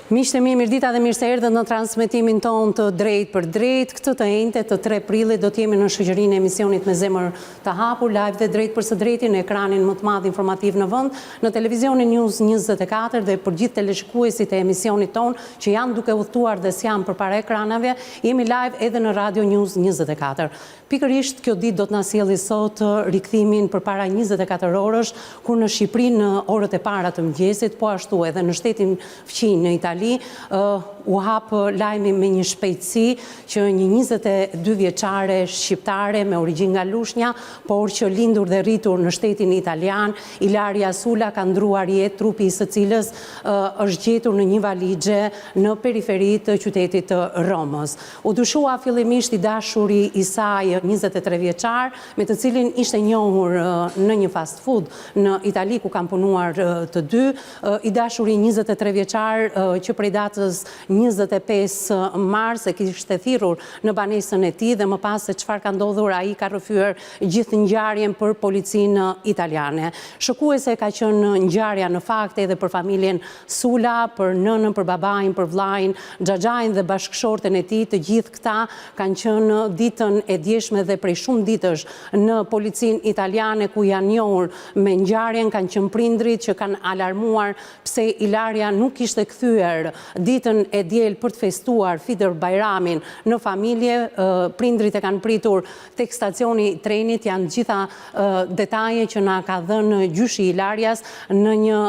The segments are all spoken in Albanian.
Miqtë e mi, mirëdita dhe mirë se erdhët në transmetimin tonë të drejtpërdrejtë. Këtë të enjte të 3 prillit do të jemi në shoqërinë e emisionit me zemër të hapur, live dhe drejtpërsëdrejti në ekranin më të madh informativ në vend, në televizionin News 24 dhe për gjithë teleshikuesit e emisionit tonë që janë duke udhëtuar dhe s'janë përpara ekranave, jemi live edhe në Radio News 24. Pikërisht kjo ditë do të na sjelli sot rikthimin përpara 24 orësh, kur në Shqipëri në orët e para të mëngjesit, po ashtu edhe në shtetin fqinj në Itali, u hap lajmi me një shpejtësi që një 22 vjeçare shqiptare me origjinë nga Lushnja, por që lindur dhe rritur në shtetin italian, Ilaria Sula ka ndërruar jetë, trupi i së cilës është gjetur në një valixhe në periferi të qytetit të Romës. U dyshua fillimisht i dashuri i saj 23 vjeçar, me të cilin ishte njohur në një fast food në Itali ku kanë punuar të dy. I dashuri 23 vjeçar që prej datës 25 mars e kishte thirrur në banesën e tij dhe më pas se çfarë ka ndodhur ai ka rrëfyer gjithë ngjarjen për policinë italiane. Shokuese ka qenë ngjarja në fakt edhe për familjen Sula, për nënën, për babain, për vllain, xhaxhain dhe bashkëshorten e tij, të gjithë këta kanë qenë ditën e djeshme dhe prej shumë ditësh në policinë italiane ku janë njohur me ngjarjen, kanë qenë prindërit që kanë alarmuar pse Ilaria nuk ishte kthyer ditën e diel për të festuar Fitër Bajramin në familje, prindërit e kanë pritur tek stacioni i trenit, janë gjitha detaje që na ka dhënë gjyshi i Ilarias në një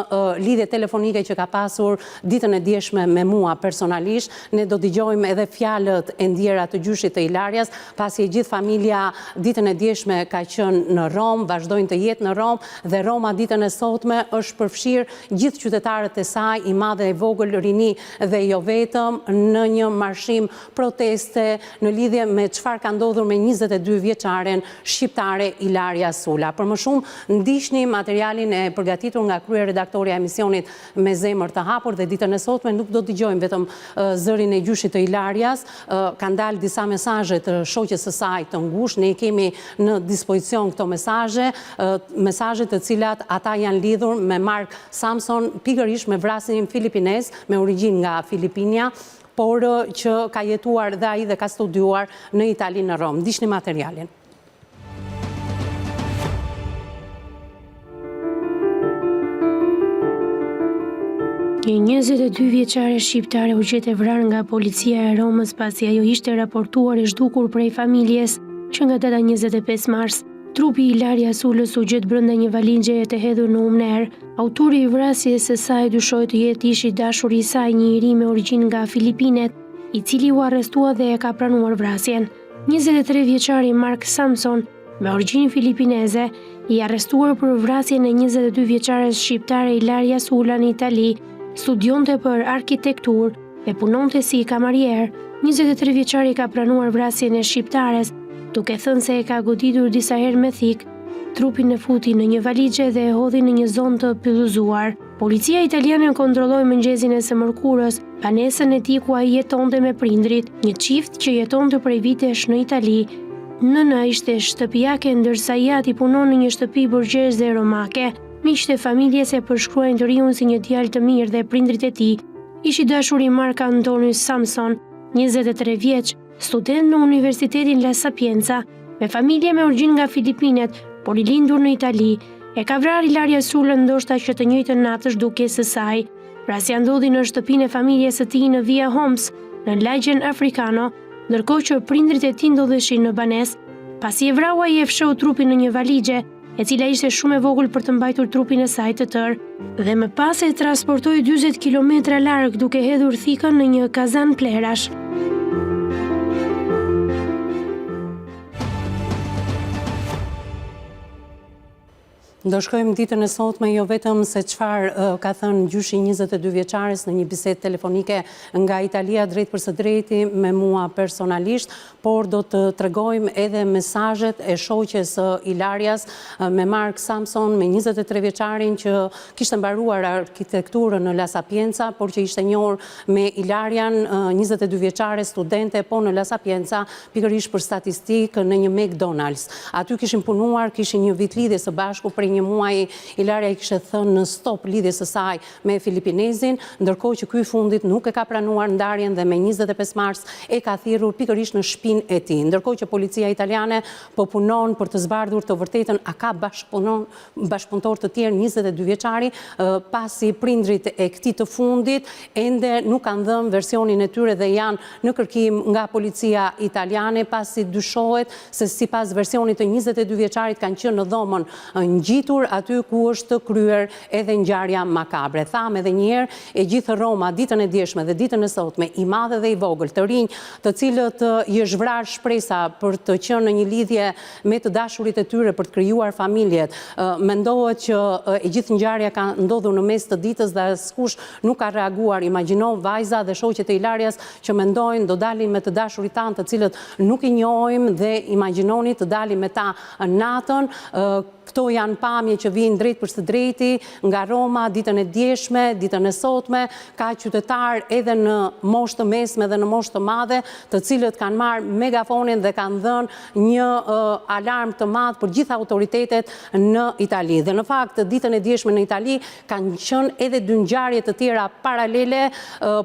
lidhje telefonike që ka pasur ditën e djeshme me mua personalisht. Ne do dëgjojmë edhe fjalët e ndjera të gjyshit të Ilarias, pasi e gjithë familja ditën e djeshme ka qenë në Romë, vazhdojnë të jetë në Romë dhe Roma ditën e sotme është përfshirë gjithë qytetarët e saj, i madh e i vogël, rini dhe jo vetëm, në një marshim proteste në lidhje me çfarë ka ndodhur me 22 vjeçaren shqiptare Ilaria Sula. Për më shumë, ndiqni materialin e përgatitur nga kryeredaktorja e emisionit me zemër të hapur dhe ditën e sotme nuk do dëgjojmë vetëm zërin e gjyshit të Ilarias, kanë dalë disa mesazhe të shoqes së saj të ngushtë, ne i kemi në dispozicion këto mesazhe, mesazhe të cilat ata janë lidhur me Mark Samson, pikërisht me vrasësin filipinez, me origjinë nga Filipinia, por që ka jetuar dhe ai dhe ka studiuar në Itali në Romë. Ndiqni materialin. Një 22 vjeçare shqiptare u gjet e vrarë nga policia e Romës pasi ajo ishte raportuar e zhdukur prej familjes që nga data 25 mars. Trupi i Ilaria Sulës u gjet brenda një valixheje të hedhur në humnerë. Autori i vrasjes së saj dyshohet të jetë ish i dashuri i saj, një i ri me origjinë nga Filipinet, i cili u arrestua dhe e ka pranuar vrasjen. 23 vjeçari Mark Samson, me origjinë filipineze, i arrestuar për vrasjen e 22 vjeçares shqiptare Ilaria Sula në Itali, studionte për arkitekturë dhe punonte si kamarier. 23 vjeçari ka pranuar vrasjen e shqiptares, duke thënë se e ka goditur disa herë me thikë, trupin e futi në një valixhe dhe e hodhi në një zonë të pyllëzuar. Policia italiane kontrolloi mëngjesin e së mërkurës banesën e tij ku ai jetonte me prindërit, një çift që jetonte prej vitesh në Itali. Nëna ishte shtëpiake ndërsa i ati punon në një shtëpi borgjeze romake. Miqtë e familjes e përshkruajnë të riun si një djalë të mirë dhe prindërit e tij Ish i dashuri Mark Antoni Samson, 23 vjeç, student në Universitetin La Sapienza, me familje me origjinë nga Filipinet, por i lindur në Itali, e ka vrarë Ilaria Sulën ndoshta që të njëjtën natë të zhdukjes së saj. Vrasja ndodhi në shtëpinë e familjes së tij në Via Homs, në lagjen Africano, ndërkohë që prindërit e tij ndodheshin në banesë. Pasi e vrau ai e fshehu trupin në një valixhe, e cila ishte shumë e vogël për të mbajtur trupin e saj të tërë. Dhe më pas e transportoi 40 kilometra larg duke hedhur thikën në një kazan plehrash. Do shkojmë ditën e sotme jo vetëm se çfarë ka thënë gjyshi i 22 vjeçares në një bisedë telefonike nga Italia drejtpërsëdrejti me mua personalisht, por do të tregojmë edhe mesazhet e shoqes së Ilarias me Mark Samson, me 23 vjeçarin që kishte mbaruar arkitekturën në La Sapienza, por që ishte njohur me Ilarian 22 vjeçare studente po në La Sapienza, pikërisht për statistikë në një McDonald's. Aty kishin punuar, kishin një vit lidhje së bashku prej një. një muaji Ilaria i kishte thënë stop lidhjes së saj me filipinezin, ndërkohë që ky i fundit nuk e ka pranuar ndarjen dhe me 25 mars e ka thirrur pikërisht në shpinë e tij. Ndërkohë që policia italiane po punon për të zbardhur të vërtetën a ka bashkëpunëtorë të tjerë 22 vjeçari, pasi prindërit e këtij të fundit ende nuk kanë dhënë versionin e tyre dhe janë në kërkim nga policia italiane, pasi dyshohet se sipas versionit të 22 vjeçarit kanë qenë në dhomën ngjitur aty ku është kryer edhe ngjarja makabre. Thamë edhe një herë, e gjithë Roma ditën e djeshme dhe ditën e sotme, i madh edhe i vogël, të rinj, të cilët i është vrarë shpresa për të qenë në një lidhje me të dashurit e tyre për të krijuar familjet. Mendohet që e gjithë ngjarja ka ndodhur në mes të ditës dhe askush nuk ka reaguar. Imagjino vajza dhe shoqet e Ilarias që mendojnë do dalim me të dashurit tanë të cilët nuk i njohim dhe imagjinoni të dalim me ta natën. Këto janë pamje që vijnë drejtpërsëdrejti nga Roma ditën e djeshme, ditën e sotme, ka qytetarë edhe në moshë të mesme dhe në moshë të madhe, të cilët kanë marrë megafonin dhe kanë dhënë një alarm të madh për gjithë autoritetet në Itali. Dhe në fakt, ditën e djeshme në Itali kanë qenë edhe dy ngjarje të tjera paralele,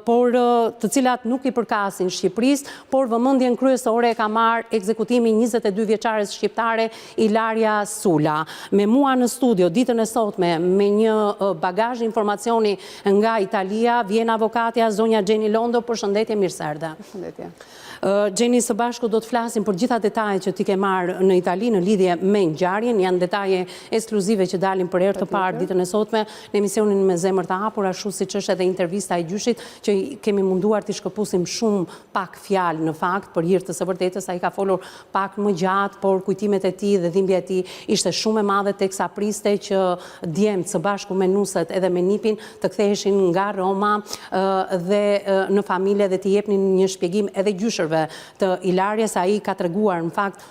por të cilat nuk i përkasin Shqipërisë, por vëmendjen kryesore e ka marrë ekzekutimi i 22 vjeçares shqiptare Ilaria Sula. Me mua në studio ditën e sotme me një bagazh informacioni nga Italia vjen avokatja zonja Xheni Londo, përshëndetje, mirë se erdhe. Përshëndetje. Xheni, së bashku do të flasim për gjitha detajet që ti ke marrë në Itali në lidhje me ngjarjen, janë detaje ekskluzive që dalin për herë të parë ditën e sotme në emisionin Me Zemër të Hapur, ashtu siç është edhe intervista e gjyshit që kemi munduar t'i shkëpusim shumë pak fjalë në fakt, për hir të së vërtetës ai ka folur pak më gjatë, por kujtimet e tij dhe dhimbja e tij ishte shumë e madhe teksa priste që djemtë së bashku me nuset edhe me nipin të ktheheshin nga Roma dhe në familje dhe t'i jepnin një shpjegim edhe gjyshërve të Ilarias. Ai ka treguar në fakt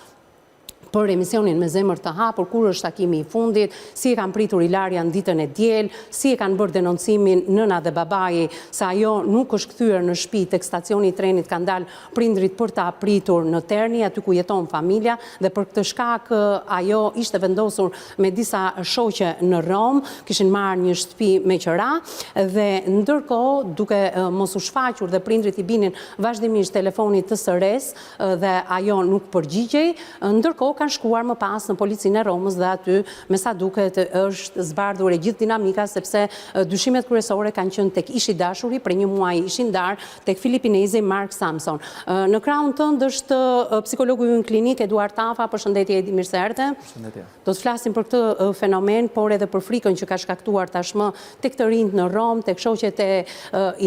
për emisionin Me Zemër të Hapur, kur është takimi i fundit, si e kanë pritur Ilarian ditën e diel, si e kanë bërë denoncimin nëna dhe babai se ajo nuk është kthyer në shtëpi tek stacioni i trenit kanë dalë prindërit për ta pritur në Terni, aty ku jeton familja, dhe për këtë shkak ajo ishte vendosur me disa shoqe në Romë, kishin marrë një shtëpi me qera dhe ndërkohë duke mos u shfaqur dhe prindërit i binin vazhdimisht telefonit të së resë dhe ajo nuk përgjigjej, ndërkohë kanë shkuar më pas në policinë e Romës dhe aty me sa duket është zbardhur e gjithë dinamika sepse dyshimet kryesore kanë qenë tek ish i dashuri, prej një muaji ishin ndarë tek filipinezi Mark Samson. Në krahun tënd është psikologu ynë klinik Eduard Tafa, përshëndetje Edi, mirë se erdhe. Përshëndetje. Do të flasim për këtë fenomen, por edhe për frikën që ka shkaktuar tashmë tek të rinjtë në Romë, tek shoqet e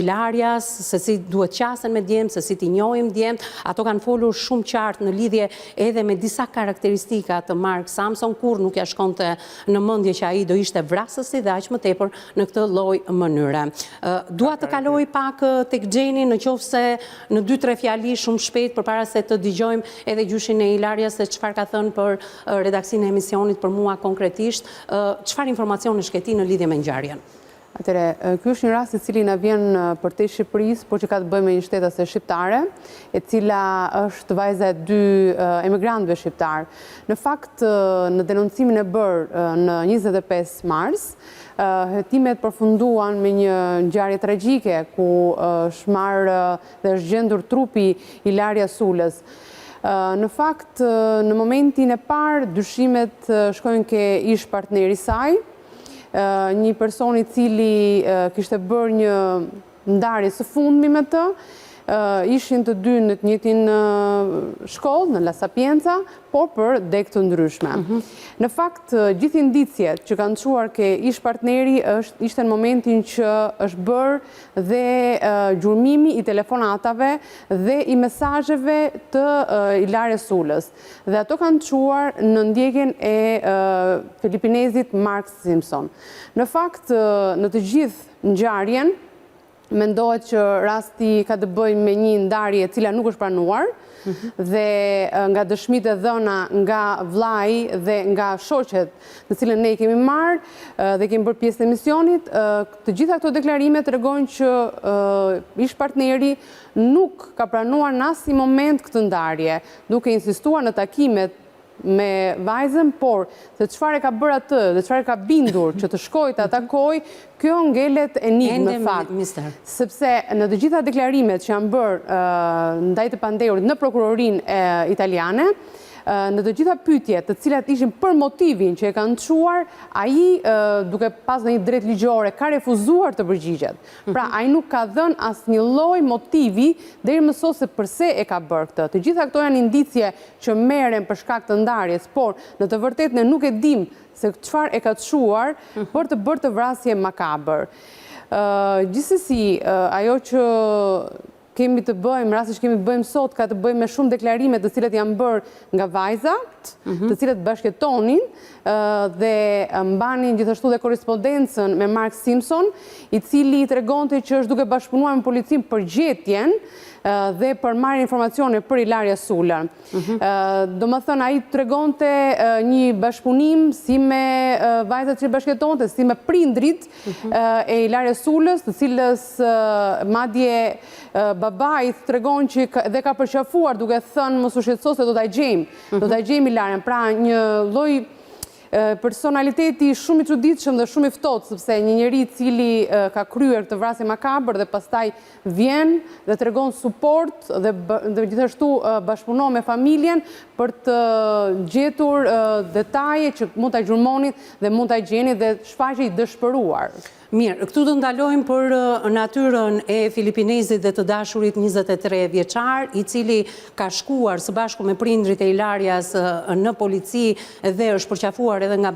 Ilarias, se si duhet qasen me djemtë, se si t'i njohim djemtë. Ato kanë folur shumë qartë në lidhje edhe me disa karakteristika të Mark Samson, kurrë nuk ia shkonte në mendje që ai do ishte vrasësi dhe aq më tepër në këtë lloj mënyre. Dua të kaloj pak tek Xheni në qoftë se në 2-3 fjali shumë shpejt përpara se të dëgjojmë edhe gjyshin e Ilarias se çfarë ka thënë për redaksinë e emisionit për mua konkretisht, çfarë informacionesh ke ti në lidhje me ngjarjen? Atëherë, ky është një rast i cili na vjen përtej Shqipërisë, por që ka të bëjë me një shtetase shqiptare, e cila është vajza e dy emigrantëve shqiptarë. Në fakt, në denoncimin e bërë në 25 mars, hetimet përfunduan me një ngjarje tragjike ku është marrë dhe është gjendur trupi i Ilaria Sulës. Në fakt, në momentin e parë, dyshimet shkojnë ke ish partneri i saj, një person i cili kishte bërë një ndarje së fundmi me të, ishin të dy në të njëjtin shkollë, në La Sapienza, por për degë të ndryshme. Mhm. Në fakt, gjithë indiciet që kanë çuar ke ish partneri është ishte në momentin që është bërë dhe gjurmimi i telefonatave dhe i mesazheve të Ilaria Sulës. Dhe ato kanë çuar në ndjekjen e filipinezit Mark Simpson. Në fakt, në të gjithë ngjarjen, mendohet që rasti ka të bëjë me një ndarje e cila nuk është pranuar mhm. dhe nga dëshmitë e dhëna nga vllai dhe nga shoqet të cilën ne i kemi marrë dhe kemi bërë pjesë të emisionit, të gjitha këto deklarime tregojnë që ish partneri nuk ka pranuar në asnjë moment këtë ndarje, duke insistuar në takimet me vajzën, por se çfarë e ka bërë atë dhe çfarë e ka bindur që të shkojë ta takojë, kjo ngelet enigmë në fakt. Sepse në të gjitha deklarimet që janë bërë ndaj të pandehurit në prokurorinë italiane, në të gjitha pyetjet të cilat ishin për motivin që e kanë çuar, ai duke pas një të drejtë ligjore ka refuzuar të përgjigjet. Pra, ai nuk ka dhënë asnjë lloj motivi deri më sot se përse e ka bërë këtë. Të gjitha këto janë indicie që merren për shkak të ndarjes, por në të vërtetë ne nuk e dimë se çfarë e ka çuar për të bërë këtë vrasje makabër. Gjithsesi, ajo që kemi të bëjmë, rasti që kemi të bëjmë sot ka të bëjë me shumë deklarime të cilat janë bërë nga vajzat, mhm. të cilat bashkëjetonin dhe mbanin gjithashtu dhe korrespondencën me Mark Simpson, i cili tregonte që është duke bashkëpunuar me policinë për gjetjen dhe për marrjen e informacione për Ilaria Sulën. Mhm. Domethënë, ai tregonte një bashkëpunim si me vajzat që bashkëjetonte, si me prindërit mhm. e Ilaria Sulës, të cilës madje babai tregon që dhe ka përqafuar duke thënë mos u shqetëso se do ta gjejmë, do ta mhm. gjejmë Ilarian. Pra një lloj personaliteti shumë i çuditshëm dhe shumë i ftohtë, sepse një njeri i cili ka kryer këtë vrasje makabër dhe pastaj vjen dhe tregon suport dhe gjithashtu bashkëpunon me familjen për të gjetur detaje që mund ta gjurmonin dhe mund ta gjenin dhe shfaqej i dëshpëruar. Mirë, këtu do ndalojmë për natyrën e filipinezit dhe të dashurit 23 vjeçar, i cili ka shkuar së bashku me prindërit e Ilarias në polici dhe është përqafuar edhe nga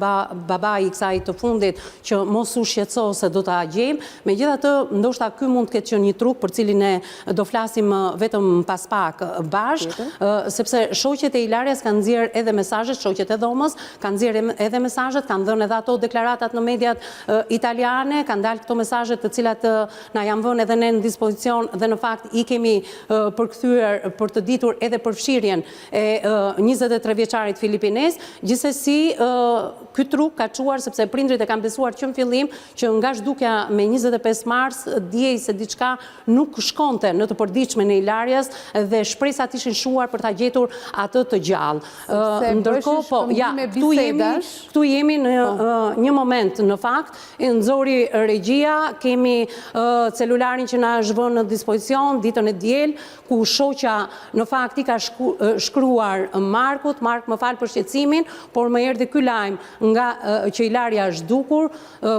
babai i kësaj të fundit që mos u shqetëso se do ta gjejmë. Megjithatë, ndoshta ky mund të ketë qenë një truk për cilin ne do flasim vetëm pas pak bashkë, sepse shoqet e Ilarias kanë nxjerrë edhe mesazhet, shoqet e dhomës kanë nxjerrë edhe mesazhet, kanë dhënë edhe ato deklaratat në mediat italiane, kanë dalë këto mesazhe të cilat na janë vënë edhe ne në dispozicion dhe në fakt i kemi përkthyer për të ditur edhe përfshirjen e 23 vjeçarit filipinez. Gjithsesi, ky truk ka çuar sepse prindërit e kanë besuar që në fillim që nga zhdukja me 25 mars dihej se diçka nuk shkonte në të përditshmen e Ilarias dhe shpresat ishin shuar për ta gjetur atë të gjallë. Ndërkohë, po, ja, këtu jemi, këtu jemi në po. një moment në fakt, e nxori regjia, kemi celularin që na është vënë në dispozicion ditën e diel, ku shoqja në fakt i ka shkruar Markut, Mark më fal për shqetësimin, por më erdhi ky lajm nga që Ilaria është zhdukur,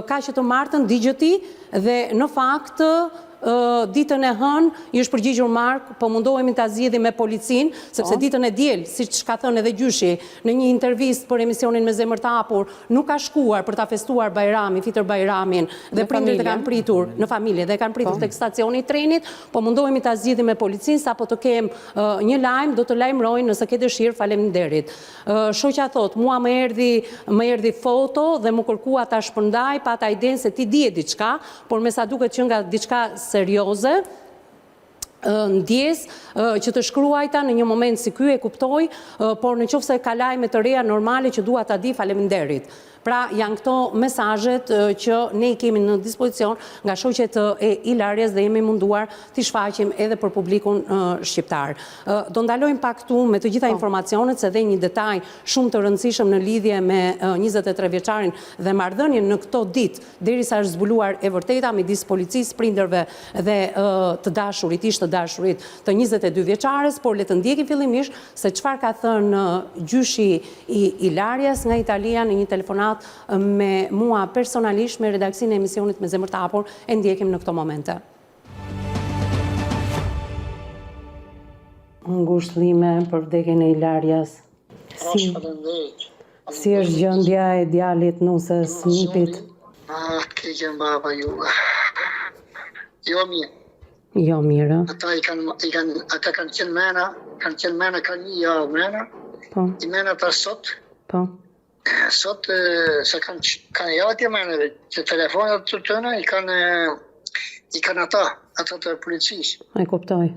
ka që të martën di gjë ti dhe në fakt ditën e hënë i është përgjigjur Mark, po mundohemi ta zgjidhim me policinë, sepse po. ditën e diel, siç ka thënë edhe gjyshi në një intervistë për emisionin Me zemër të hapur, nuk ka shkuar për ta festuar Bajrami, Fitër Bajramin dhe prindërit e kanë pritur në familje dhe e kanë pritur po. tek stacioni i trenit, Po mundohemi ta zgjidhim me policinë, sapo të kem një lajm, do të lajmëroj nëse ke dëshirë, faleminderit. Shoqja thotë, mua më erdhi, më erdhi foto dhe m'u kërkua ta shpërndaj, pata idenë se ti dije diçka, por me sa duket qenka diçka serioze, ndjesë që të shkruajta në një moment si ky e kuptoj, por në qoftë se ka lajme të reja normale që dua ta di, faleminderit. Pra janë këto mesazhet që ne i kemi në dispozicion nga shoqet e Ilarias dhe jemi munduar t'i shfaqim edhe për publikun shqiptar. Do ndalojmë pak këtu me të gjitha po. informacionet se dhe një detaj shumë të rëndësishëm në lidhje me 23 vjeçarin dhe marrëdhënien në këto ditë derisa është zbuluar e vërteta midis policisë, prindërve dhe të dashurit, ish të dashurit të 22 vjeçares, por le të ndjekim fillimisht se çfarë ka thënë gjyshi i Ilarias nga Italia në një telefonatë me mua personalisht me redaksinë e emisionit Me zemër të hapur e ndjekim në këto momente. Ngushëllime për vdekjen e Ilarias. Si, si është gjendja e djalit nuses, nipit? Ah, keqen baba ju. Jo mirë. Jo mirë. Ata i kanë i kanë ata kanë qenë mena, kanë qenë mena kanë një javë mena. Po. I mena ata sot. Po. Sot se kanë kanë javë të mena që telefonat të tëna i kanë i kanë ata, ata të policisë. E kuptoj.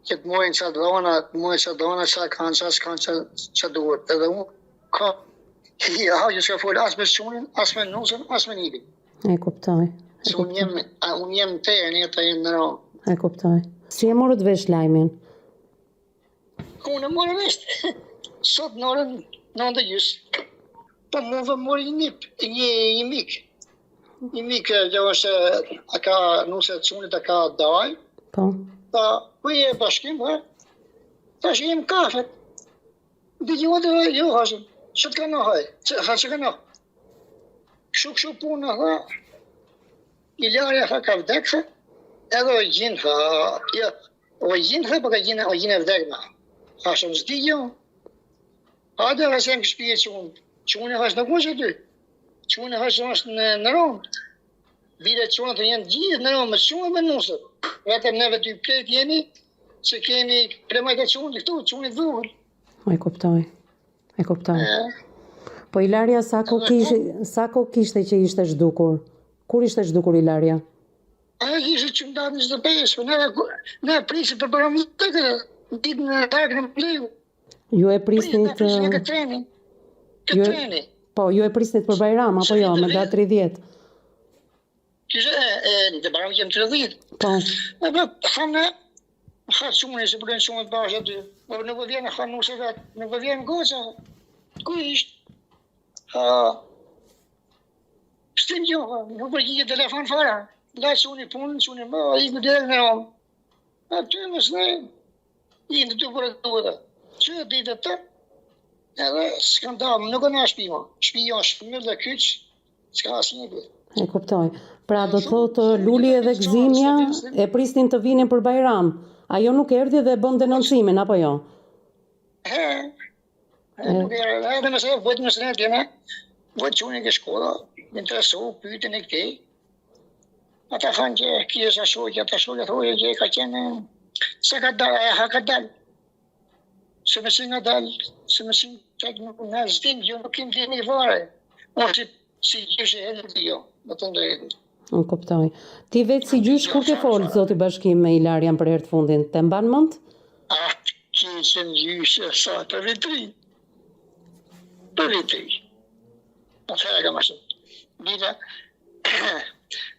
Që të mojnë ça dhona, të mojnë ça dhona, ça kanë, ça s'kanë, ça, ça duhet. Edhe unë ka, ja, jo s'ka folë as me çunin, as me nusën, as me nipin. E kuptoj. Se unë jem, unë jem te, ne ata jenë në Romë. E kuptoj. Si e morët vesh lajmin? Unë e mora vesh. Sot në orën. Nëntë e gjysë. Po mu më mori një nip, një, një mik. Një mik që është, a ka nuse e çunit, a ka dajë. Po. Tha, ku je Bashkim, ha? Thash jem kafe. Dëgjova dhe jo, thashë, që të ka në haj, që, tha që ka në. Kështu kështu punë, tha, Ilaria tha ka vdek, tha, edhe o gjinë, tha, jo, o gjinë, tha, po ka gjinë, o gjinë e vdekme. Thashë, unë s'di jo. Hajde, tha, se jem ke shpia e çunit. Çuni, thashë, nuk është aty. Çuni, thashë, është në, në Romë. Bile çunat janë gjithë në Romë, me çunat me nusët. Vetëm neve dy pleq jemi, që kemi premajt e çunit këtu, çunit vogël. E kuptoj. E kuptoj. Po Ilaria sa kohë kishte, sa kohë kishte që ishte zhdukur? Kur ishte zhdukur Ilaria? Ajo ishte që më datë 25, po ne, ne prisim për bërë më të këtë, ditën e darkën e mliu. Ju e prisnit... Ne prisnim këtë treni, këtë treni. Po, ju e prisnit për Bajram, apo jo, me datë 30? Kishte, e, e, në Bajram kem 30. Po. E, po, thamë ne, ha çuni, se përën çunët bashkë aty. Po nuk po vjen, ha nuse vet, nuk po vjen goca. Ku ishte? Ha, S'dim jo, nuk përgjigjet telefon fare. La çuni punën, çuni më, ai më del në Romë. Aty mos ne, i në të bërë duhet. Që ditë të, edhe skandal, nuk e në shpi më. Shpi jo shpi dhe kyç, s'ka asnjë gjë. E kuptoj. Pra do të thotë Luli edhe Gzimja e prisnin të vinin për Bajram. Ajo nuk erdhi dhe bën denoncimin apo jo? He. Nuk erdhi, edhe nëse vëtë nëse ne tjena, vëtë çunin ke shkolla, interesu, pyetën e këtej. Ata thanë që kishte sa shoqe, ata shoqe thoje që ka qenë se ka dalë, ajo ka dalë. Se më si nga dalë, se më si të nuk në s'dim, jo nuk kim dijeni fare. Unë si, si gjysh e nuk di jo, me të drejtën. Unë kuptoj. Ti vetë si gjysh kur ke folë, zoti Bashkim me Ilarian për herë të fundit, e mban mend? Ah, qenë gjysh e sa për Vit Ri. Për Vit Ri. Atëherë kam ashtu. Bile,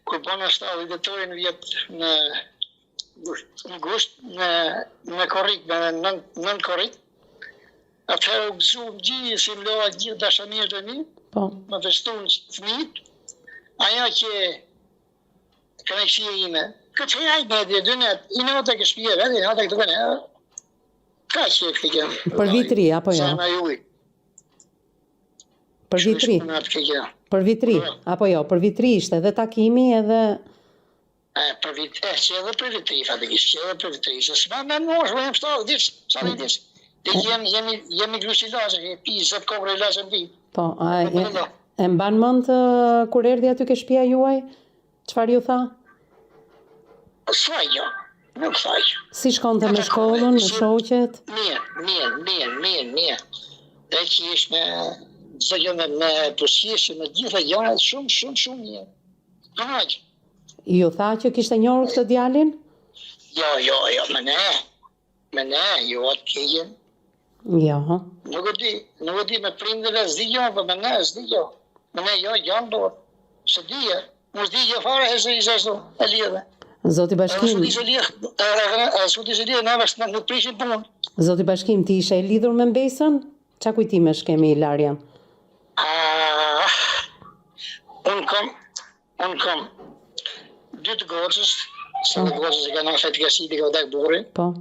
kur bëna 70 vjetorin vjet në në gusht, në, në korrik, në nën, nën korrik, atëherë u gëzu më gjithë, si mblodha gjithë dashamirët e mi, po. më festun fëmijët, ajo që kënaqësia ime, këtë herë ai me dy net, i natë ke shtëpia vet, i natë këtu kanë. Ka që këtë gjë. Për Vit Ri apo jo? Zemra juaj. Për Vit Ri. Për Vit Ri, po. apo jo, për Vit Ri ishte edhe takimi edhe E, për vit, e, që edhe për Vit Ri, faktikisht, që edhe për Vit Ri, se s'ma me mua, shë jam 70 vjeç, 70 vjeç. Dhe jem, jemi, jemi glush ilaçe, e pi 20 kokra ilaçe në ditë. Po, a, e, e mban mend kur erdhi aty ke shtëpia juaj? Çfarë ju tha? S'tha jo, nuk tha jo. Si shkonte me shkollën, me shoqet? Mirë, mirë, mirë, mirë, mirë. Dhe që ishte me çdo gjë me me buzëqeshje, me gjitha gjërat shumë shumë shumë mirë. Kënaq. Ju tha që kishte njohur këtë djalin? Jo, jo, jo, me ne. Me ne, jo atë keqen. Jo. Nuk e di, nuk e di me prindër e s'di jo, po me ne s'di jo. Me ne jo, jo në dorë. S'e di e, unë s'di jo fare e se ishte ashtu, e lidhe. Zoti Bashkim. S'u di se lidhe, edhe s'u di se lidhe, neve nuk prishim punë. Zoti Bashkim, ti ishe e lidhur me mbesën? Ça kujtimesh ke me Ilarian? Ah, unë kam, Unë kam dy të gocës, se të gocës i kanë fatkeqësi i ka vdek burri. Po.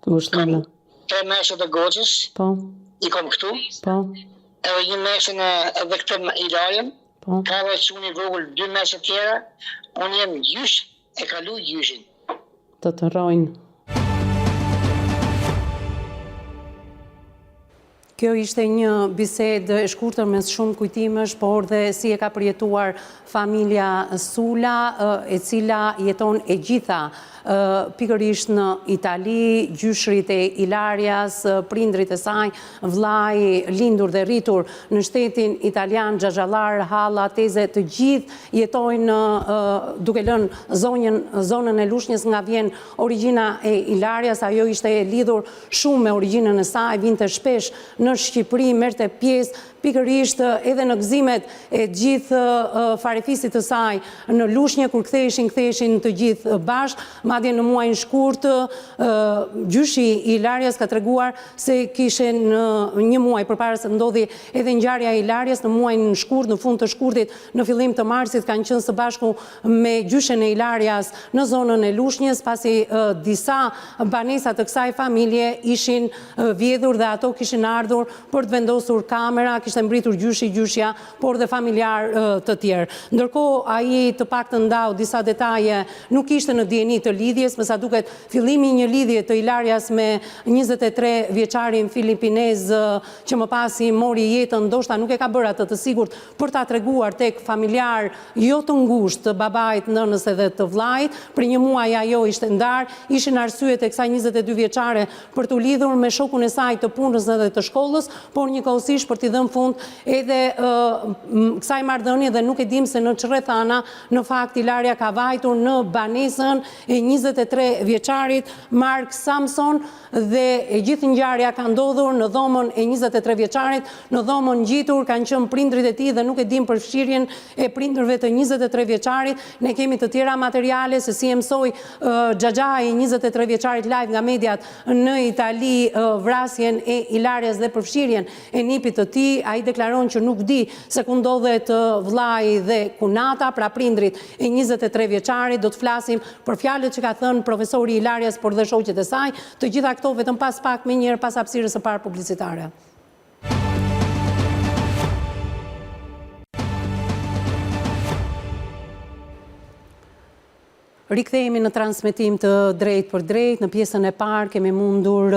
Ngushëllime. Tre mese të gocës. Po. I kam këtu. Po. Edhe një mese në edhe këtë me Ilarian. Po. Ka edhe çuni i vogël dy mese tjera. Unë jem gjysh e kalu gjyshin. Të të rrojnë. Kjo ishte një bisedë e shkurtër mes shumë kujtimesh, por dhe si e ka përjetuar familja Sula, e cila jeton e gjitha pikërisht në Itali, gjyshrit e Ilarias, prindrit e saj, vllai lindur dhe rritur në shtetin italian, xhaxhallar, halla, teze, të gjithë jetojnë duke lënë zonjën, zonën e Lushnjës nga vjen origjina e Ilarias, ajo ishte e lidhur shumë me origjinën e saj, vinte shpesh në Shqipëri, merrte pjesë pikërisht edhe në gëzimet e gjithë farefisit të saj në Lushnje, kur ktheheshin, ktheheshin të gjithë bashkë, madje në muajin shkurt, gjyshi i Ilarias ka treguar se kishin një muaj përpara se të ndodhi edhe ngjarja e Ilarias, në muajin shkurt, në fund të shkurtit, në fillim të marsit kanë qenë së bashku me gjyshen e Ilarias në zonën e Lushnjes, pasi disa banesa të kësaj familje ishin vjedhur dhe ato kishin ardhur për të vendosur kamera, kishte mbërritur gjyshi, gjyshja, por dhe familjarë të tjerë. Ndërkohë, ai të paktën ndau disa detaje, nuk ishte në dijeni të lidhjes, me sa duket fillimi i një lidhje të Ilarias me 23 vjeçarin filipinez që më pas i mori jetën, ndoshta nuk e ka bërë atë të sigurt për ta treguar tek familjarë jo të ngushtë të babait, nënës edhe të vëllait. Prej një muaji ajo ishte ndarë, ishin arsyet e kësaj 22 vjeçare për t'u lidhur me shokun e saj të punës edhe të shkollës, por njëkohësisht për t'i dhënë fund edhe kësaj marrëdhënie dhe nuk e dimë se në ç'rrethana në fakt Ilaria ka vajtur në banesën e 23 vjeçarit Mark Samson dhe e gjithë ngjarja ka ndodhur në dhomën e 23 vjeçarit, në dhomën ngjitur kanë qenë prindërit e tij dhe nuk e dimë përfshirjen e prindërve të 23 vjeçarit. Ne kemi të tjera materiale se si e mësoi xhaxhai i 23 vjeçarit live nga mediat në Itali vrasjen e Ilarias dhe përfshirjen e nipit të tij. Ai deklaron që nuk di se ku ndodhet vëllai dhe kunata, pra prindërit e 23 vjeçarit. Do të flasim për fjalët që ka thënë profesori i Ilarias, por dhe shoqet e saj. Të gjitha këto vetëm pas pak menjëherë pas hapësirës së parë publicitare. Rikthehemi në transmetim të drejtpërdrejtë. Në pjesën e parë kemi mundur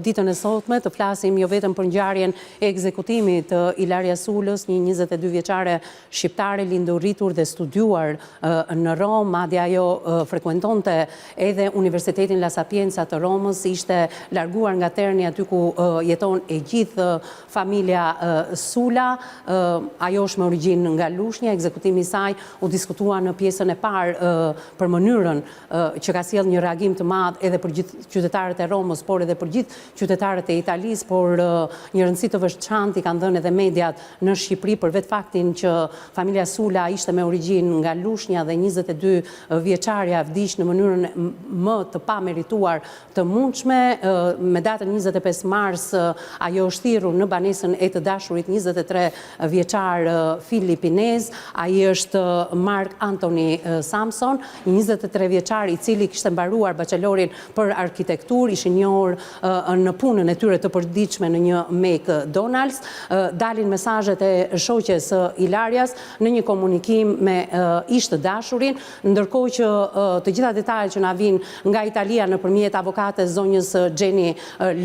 ditën e sotme të flasim jo vetëm për ngjarjen e ekzekutimit të Ilaria Sulës, një 22 vjeçare shqiptare lindur, rritur dhe studiuar në Romë, madje ajo frekuentonte edhe Universitetin La Sapienza të Romës, ishte larguar nga Terni aty ku jeton e gjithë familja Sula. Ajo është me origjinë nga Lushnja, ekzekutimi i saj u diskutua në pjesën e parë për mënyrën që ka sjellë një reagim të madh edhe për gjithë qytetarët e Romës, por edhe për gjithë qytetarët e Italisë, por një rëndësi të veçantë i kanë dhënë edhe mediat në Shqipëri për vetë faktin që familja Sula ishte me origjinë nga Lushnja dhe 22 vjeçarja vdiq në mënyrën më të pamerituar të mundshme. Me datën 25 mars ajo është thirrur në banesën e të dashurit 23 vjeçar filipinez. Ai është Mark Anthony Samson, 23 vjeçar i cili kishte mbaruar bachelorin për arkitekturë, ishin njohur në punën e tyre të përditshme në një McDonald's. Dalin mesazhet e shoqes së Ilarias në një komunikim me ish të dashurin, Ndërkohë që të gjitha detajet që na vijnë nga Italia nëpërmjet avokates zonjës Xheni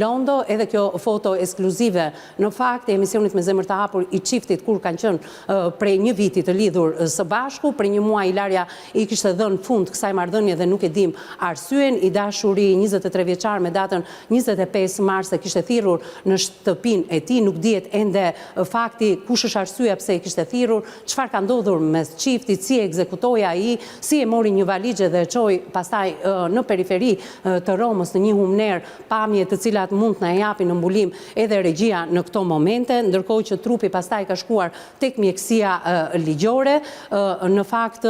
Londo, edhe kjo foto ekskluzive në fakt e emisionit me zemër të hapur i çiftit kur kanë qenë prej një viti të lidhur së bashku, prej një muaji Ilaria i kishte dhënë fund kësaj marrëdhënie dhe nuk e dimë arsyen, i dashuri 23 vjeçar me datën 25 mars e kishte thirrur në shtëpinë e tij, nuk dihet ende fakti kush është arsyeja pse e kishte thirrur, Çfarë ka ndodhur mes çiftit, si e ekzekutoi ai, si e mori një valixhe dhe e çoi pastaj në periferi të Romës në një humnerë, pamje të cilat mund të na japin në mbulim edhe regjia në këto momente, ndërkohë që trupi pastaj ka shkuar tek mjekësia ligjore. Në fakt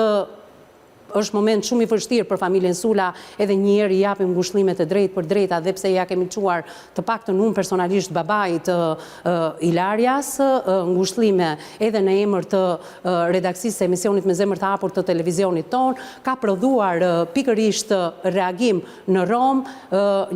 Është moment shumë i vështirë për familjen Sula, edhe një herë i japim ngushëllimet e drejtpërdrejta dhe pse ia kemi çuar të paktën unë personalisht babait të Ilarias, ngushëllime edhe në emër të redaksisë së emisionit Me zemër të hapur të televizionit tonë, ka prodhuar pikërisht reagim në Romë,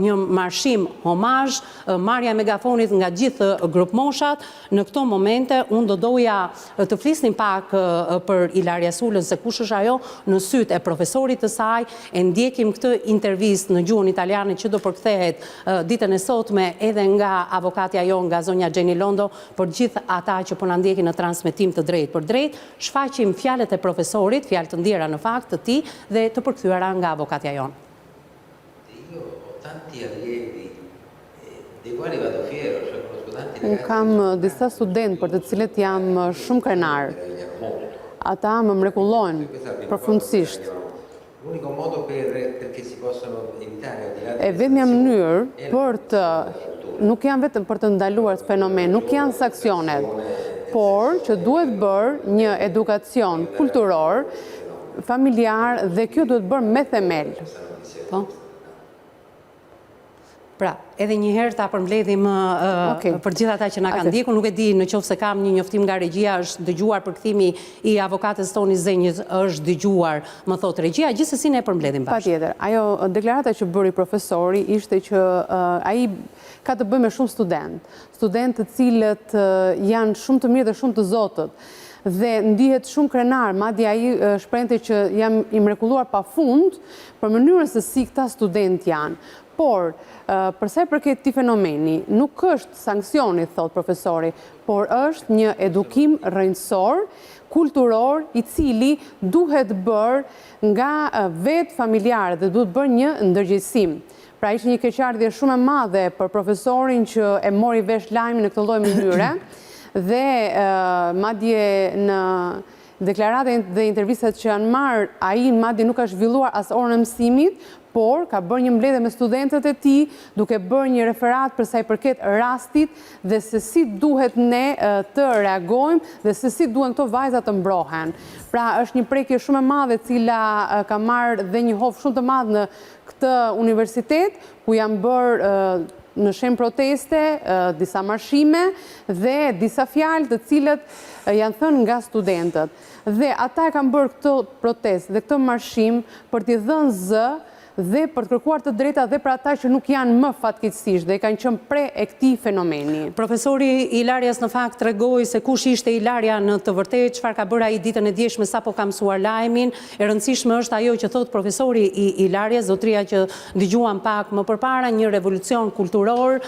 një marshim homazh, marrja e megafonit nga gjithë grupmoshat, Në këto momente, unë do doja të flisnim pak për Ilaria Sulën, se kush është ajo në sytë e profesorit të saj, e ndjekim këtë intervistë në gjuhën italiane që do përkthehet ditën e sotme edhe nga avokatja jonë, nga zonja Xheni Londo, për gjithë ata që po na ndjekin në transmetim të drejtpërdrejtë, shfaqim fjalët e profesorit, fjalë të ndjera në fakt të tij dhe të përkthyera nga avokatja jonë. Unë kam disa studentë për të cilët jam shumë krenar. Ata më mrekullojnë profundësisht. E vetmja mënyrë për të. nuk janë vetëm për të ndaluar këtë fenomen, nuk janë sanksionet, por që duhet bërë një edukacion kulturor, familjar dhe kjo duhet bërë me themel. Po. Pra, edhe një herë ta përmbledhim për gjithë ata që na kanë ndjekur, nuk e di në qoftë se kam një njoftim nga regjia, është dëgjuar përkthimi i avokates tonë Zenjës, është dëgjuar, më thotë regjia, gjithsesi ne e përmbledhim bashkë. Patjetër, ajo deklarata që bëri profesori ishte që ai ka të bëjë me shumë studentë, studentë të cilët janë shumë të mirë dhe shumë të zotët dhe ndihet shumë krenar, madje ai shprehej që jam i mrekulluar pafund për mënyrën se si këta studentë janë. Por, për sa i përket këtij fenomeni, nuk është sanksioni, thotë profesori, por është një edukim rrënjësor, kulturor, i cili duhet bërë nga vetë familjarët dhe duhet bërë një ndërgjegjësim. Pra ishte një keqardhje shumë e madhe për profesorin që e mori vesh lajmin në këtë lloj mënyre dhe madje në deklaratat dhe intervistat që janë marrë, ai madje nuk ka zhvilluar as orën e mësimit, por ka bërë një mbledhje me studentët e tij, duke bërë një referat për sa i përket rastit dhe se si duhet ne të reagojmë dhe se si duhen këto vajza të mbrohen. Pra është një prekje shumë e madhe e cila ka marrë dhe një hov shumë të madh në këtë universitet, ku janë bërë në shenjë proteste, disa marshime dhe disa fjalë të cilat janë thënë nga studentët. Dhe ata e kanë bërë këtë protestë dhe këtë marshim për t'i dhënë zë dhe për të kërkuar të drejta dhe për ata që nuk janë më fatkeqësisht dhe kanë qenë pre e këtij fenomeni. Profesori i Ilarias në fakt tregoi se kush ishte Ilaria në të vërtetë, çfarë ka bërë ai ditën e djeshme sapo ka mësuar lajmin. E rëndësishme është ajo që thotë profesori i Ilarias, zotëria që dëgjuam pak më përpara, një revolucion kulturor,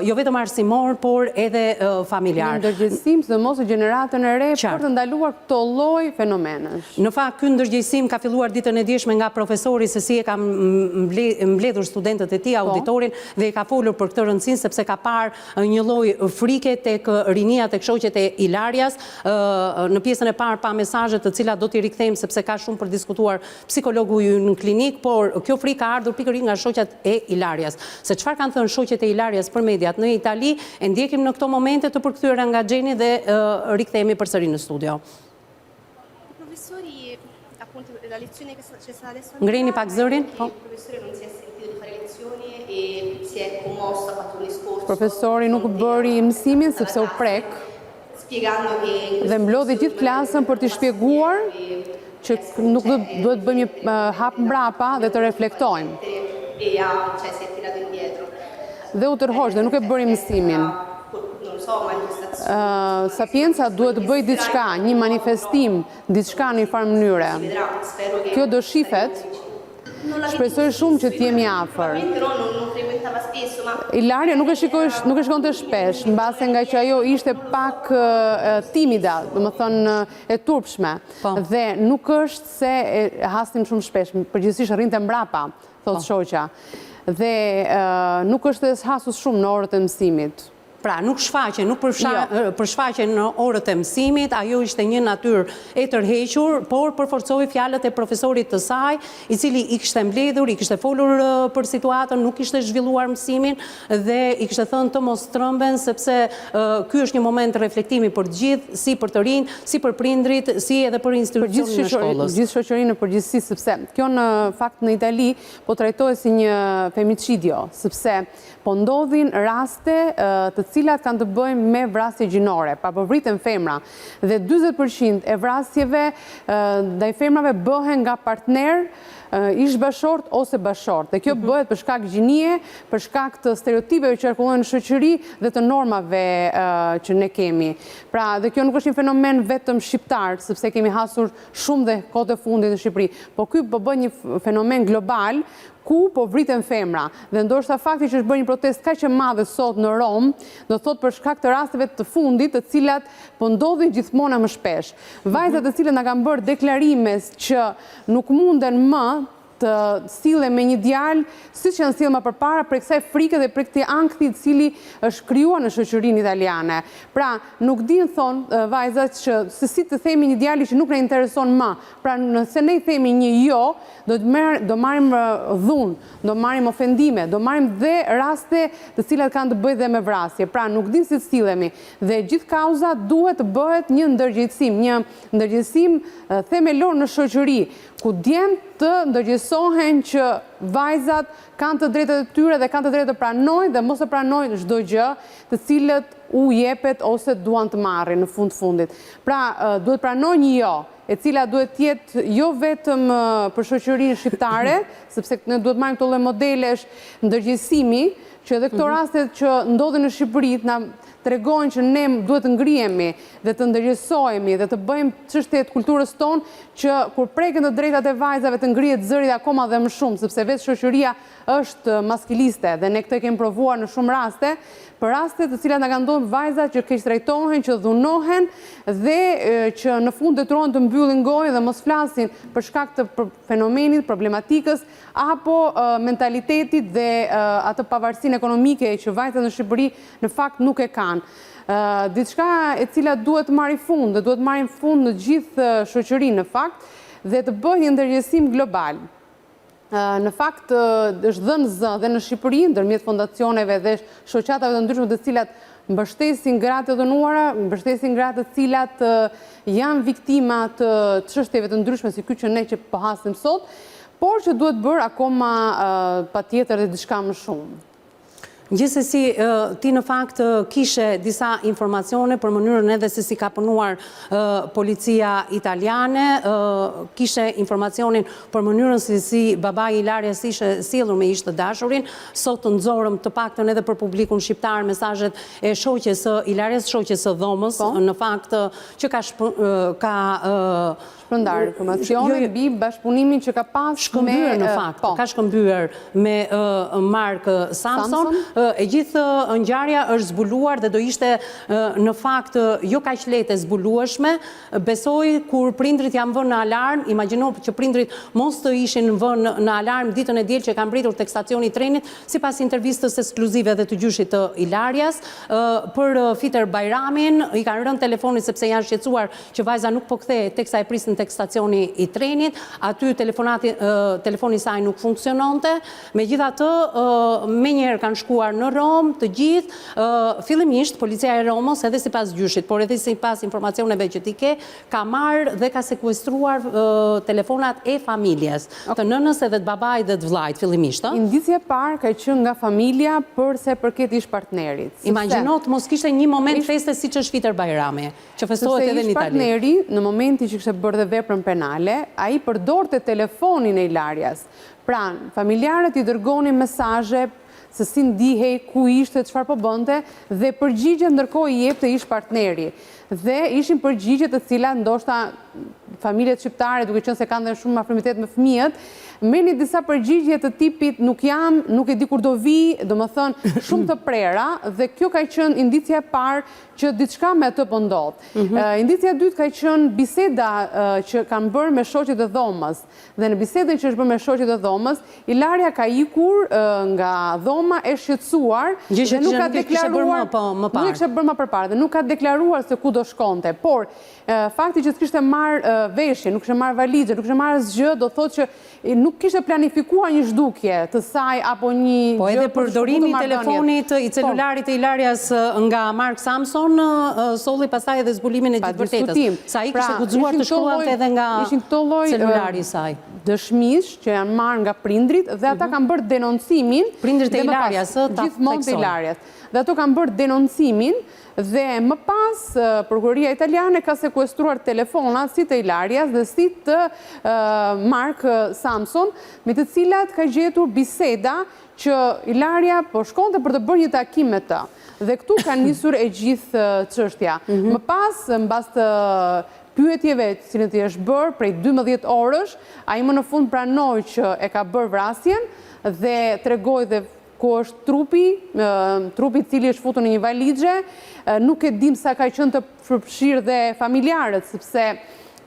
jo vetëm arsimor, por edhe familjar. Një ndërgjegjësim, sidomos në gjeneratën e re, për të ndaluar këto lloj fenomenesh. Në fakt, ky ndërgjegjësim ka filluar ditën e djeshme nga profesori se si e ka mbledhur studentët e tij, auditorin, dhe i ka folur për këtë rëndësinë, sepse ka parë një lloj frike tek rinia, tek shoqet e Ilarias. Në pjesën e parë pamë mesazhe të cilat do t'i rikthejmë sepse ka shumë për diskutuar psikologu ynë në klinikë, por kjo frikë ka ardhur pikërisht nga shoqet e Ilarias. Se çfarë kanë thënë shoqet e Ilarias për mediat në Itali, e ndjekim në këto momente të përkthyera nga Xheni dhe rikthehemi përsëri në studio. Ngreni pak zërin, po. Profesori nuk bëri mësimin sepse u prek dhe mblodhi gjithë klasën për t'i shpjeguar që nuk duhet të bëjmë një hap mbrapa dhe të reflektojmë. Dhe u tërhoq dhe nuk e bëri mësimin. Sapienza duhet të bëjë diçka, një manifestim, diçka në një farë mënyre. Kjo do shifet, Shpresoj shumë që të jemi afër. Ilaria nuk e shikoj, nuk e shikonte shpesh, mbase nga që ajo ishte pak timida, domethënë e turpshme. Po. Dhe nuk është se e hasnim shumë shpesh, përgjithësisht rrinte mbrapa, thotë po. shoqja. Dhe nuk është e hasur shumë në orët e mësimit. Pra, nuk shfaqej, nuk jo. përshfaqej në orët e mësimit, ajo ishte një natyrë e tërhequr, por përforcoi fjalët e profesorit të saj, i cili i kishte mbledhur, i kishte folur për situatën, nuk kishte zhvilluar mësimin dhe i kishte thënë të mos tremben sepse ky është një moment reflektimi për të gjithë, si për të rinjtë, si për prindërit, si edhe për institucionin e shkollës. Gjithë shoqërinë në përgjithësi, sepse kjo në fakt në Itali po trajtohet si një femicidio, sepse Po ndodhin raste të cilat kanë të bëjnë me vrasje gjinore, pra po vriten femra dhe 40% e vrasjeve ndaj femrave bëhen nga partnerë ish-bashkëshortë ose bashkëshortë. Dhe kjo mhm. bëhet për shkak gjinie, për shkak të stereotipeve që qarkullojnë në shoqëri dhe të normave që ne kemi. Pra, dhe kjo nuk është një fenomen vetëm shqiptar, sepse kemi hasur shumë dhe kohët e fundit në Shqipëri, po ky po bëhet një fenomen global ku po vriten femra dhe ndoshta fakti që është bërë një protestë kaq e madhe sot në Romë, do të thotë për shkak të rasteve të fundit të cilat po ndodhin gjithmonë e më shpesh. Vajzat të cilat na kanë bërë deklarime që nuk munden më të. të sillen me një djalë siç janë sjellë më përpara prej kësaj frike dhe prej këtij ankthi i cili është krijuar në shoqërinë italiane. Pra, nuk dinë thonë vajzat që se si të themi një djali që nuk na intereson më. Pra, nëse ne i themi një jo, do të merr, do marrim dhunë, do marrim ofendime, do marrim dhe raste të cilat kanë të bëjë dhe me vrasje. Pra, nuk dinë si të sillemi. Dhe gjithë kauza duhet të bëhet një ndërgjegjësim, një ndërgjegjësim themelor në shoqëri, ku djemtë të ndërgjegjësohen që vajzat kanë të drejtat e tyre dhe kanë të drejtë të pranojnë dhe mos të pranojnë çdo gjë të cilët u jepet ose duan të marrin në fund të fundit. Pra, duhet pranojnë një jo, e cila duhet të jetë jo vetëm për shoqërinë shqiptare, sepse ne duhet marrim këto lloj modelesh ndërgjegjësimi, që edhe këto mhm. raste që ndodhin në Shqipëri të na tregojnë që ne duhet të ngrihemi dhe të ndërgjegjësohemi dhe të bëjmë çështje të kulturës tonë që kur preken të drejtat e vajzave të ngrihet zëri akoma dhe më shumë, sepse vetë shoqëria është maskiliste dhe ne këtë e kemi provuar në shumë raste, për raste të cilat na kanë ndodhur vajza që keqtrajtohen, që dhunohen dhe që në fund detyrohen të mbyllin gojën dhe mos flasin për shkak të fenomenit, problematikës apo mentalitetit dhe atë pavarësinë ekonomike që vajzat në Shqipëri në fakt nuk e kanë. Diçka e cila duhet të marrë fund dhe duhet të marrë fund në gjithë shoqërinë në fakt dhe të bëhet një ndërgjegjësim global. Në fakt, është dhënë zë dhe në Shqipëri, ndërmjet fondacioneve dhe shoqatave të ndryshme të cilat mbështesin gratë e dhunuara, mbështesin gratë të cilat janë viktima të çështjeve të ndryshme si ky që ne që po hasim sot, por që duhet bërë akoma patjetër dhe diçka më shumë. Gjithsesi, ti në fakt kishe disa informacione për mënyrën edhe se si ka punuar policia italiane, kishe informacionin për mënyrën se si babai i Ilarias ishte sjellur me ish të dashurin, sot të nxorëm të paktën edhe për publikun shqiptar mesazhet e shoqes së Ilarias, shoqes së dhomës, po. në fakt që ka ka shpërndarë informacione jo, jo, mbi bashkëpunimin që ka pas shkëmbyer në fakt, po. ka shkëmbyer me Mark Samson, e gjithë ngjarja është zbuluar dhe do ishte në fakt jo kaq lehtë e zbulueshme, besoj kur prindrit janë vënë në alarm, imagjino që prindrit mos të ishin vënë në alarm ditën e diel që kanë mbërritur tek stacioni i trenit, sipas intervistës ekskluzive dhe të gjyshit të Ilarias, për Fiter Bajramin, i kanë rënë telefonit sepse janë shqetësuar që vajza nuk po kthehej teksa e prisnin tek stacioni i trenit, aty telefonati telefoni i saj nuk funksiononte. Megjithatë, menjëherë kanë shkuar në Romë të gjithë, fillimisht policia e Romës edhe sipas gjyshit, por edhe sipas informacioneve që ti ke, ka marrë dhe ka sekuestruar telefonat e familjes, të nënës edhe të babait dhe të vëllait fillimisht, ë? Indicia e parë ka qenë nga familja për sa i përket ish partnerit. Imagjino të mos kishte një moment feste siç është Fiter Bajrami. Që festohet edhe në Itali. Sepse ish-partneri, në momentin që kishte bërë dhe veprën penale, ai përdorte telefonin e Ilarias. Pra, familjarët i dërgonin mesazhe se si ndihej, ku ishte, çfarë po bënte dhe përgjigjet ndërkohë i jepte ish-partneri. Dhe ishin përgjigje të cilat ndoshta familjet shqiptare, duke qenë se kanë dhe shumë afrimitet me fëmijët, merrnin disa përgjigje të tipit nuk jam, nuk e di kur do vij, domethënë shumë të prera dhe kjo ka qenë indicia e parë që diçka me atë po ndodh. Mhm. Indicia e dytë ka qenë biseda që kanë bërë me shoqet e dhomës. Dhe në bisedën që është bërë me shoqet e dhomës, Ilaria ka ikur nga dhoma e shqetësuar dhe nuk ka deklaruar po, më parë. Nuk e kishte bërë më përpara dhe nuk ka deklaruar se ku do shkonte. Por fakti që s'kishte marrë veshje, nuk kishte marrë valixhe, nuk kishte marrë asgjë, do thotë që nuk kishte planifikuar një zhdukje të saj apo një po edhe përdorimi i telefonit i po. celularit të Ilarias nga Mark Samson solli pastaj edhe zbulimin e gjithë vërtetës. Se ai kishte pra, guxuar të shkruante edhe nga celulari i saj. Dëshmish që janë marrë nga prindrit dhe ata mhm. kanë bërë denoncimin. Prindrit e Ilarias, ë, ta gjithmonë të Ilarias. Dhe ato kanë bërë denoncimin dhe më pas prokuroria italiane ka sekuestruar telefonat si të Ilarias dhe si të Mark Samson, me të cilat ka gjetur biseda që Ilaria po shkonte për të bërë një takim me të. Dhe këtu ka nisur e gjithë çështja. Mhm. Më pas, mbas të pyetjeve të cilat i është bërë prej 12 orësh, ai më në fund pranoi që e ka bërë vrasjen dhe tregoi dhe ku është trupi, trupi i cili është futur në një valixhe, nuk e dim sa ka qenë të përfshirë dhe familjarët, sepse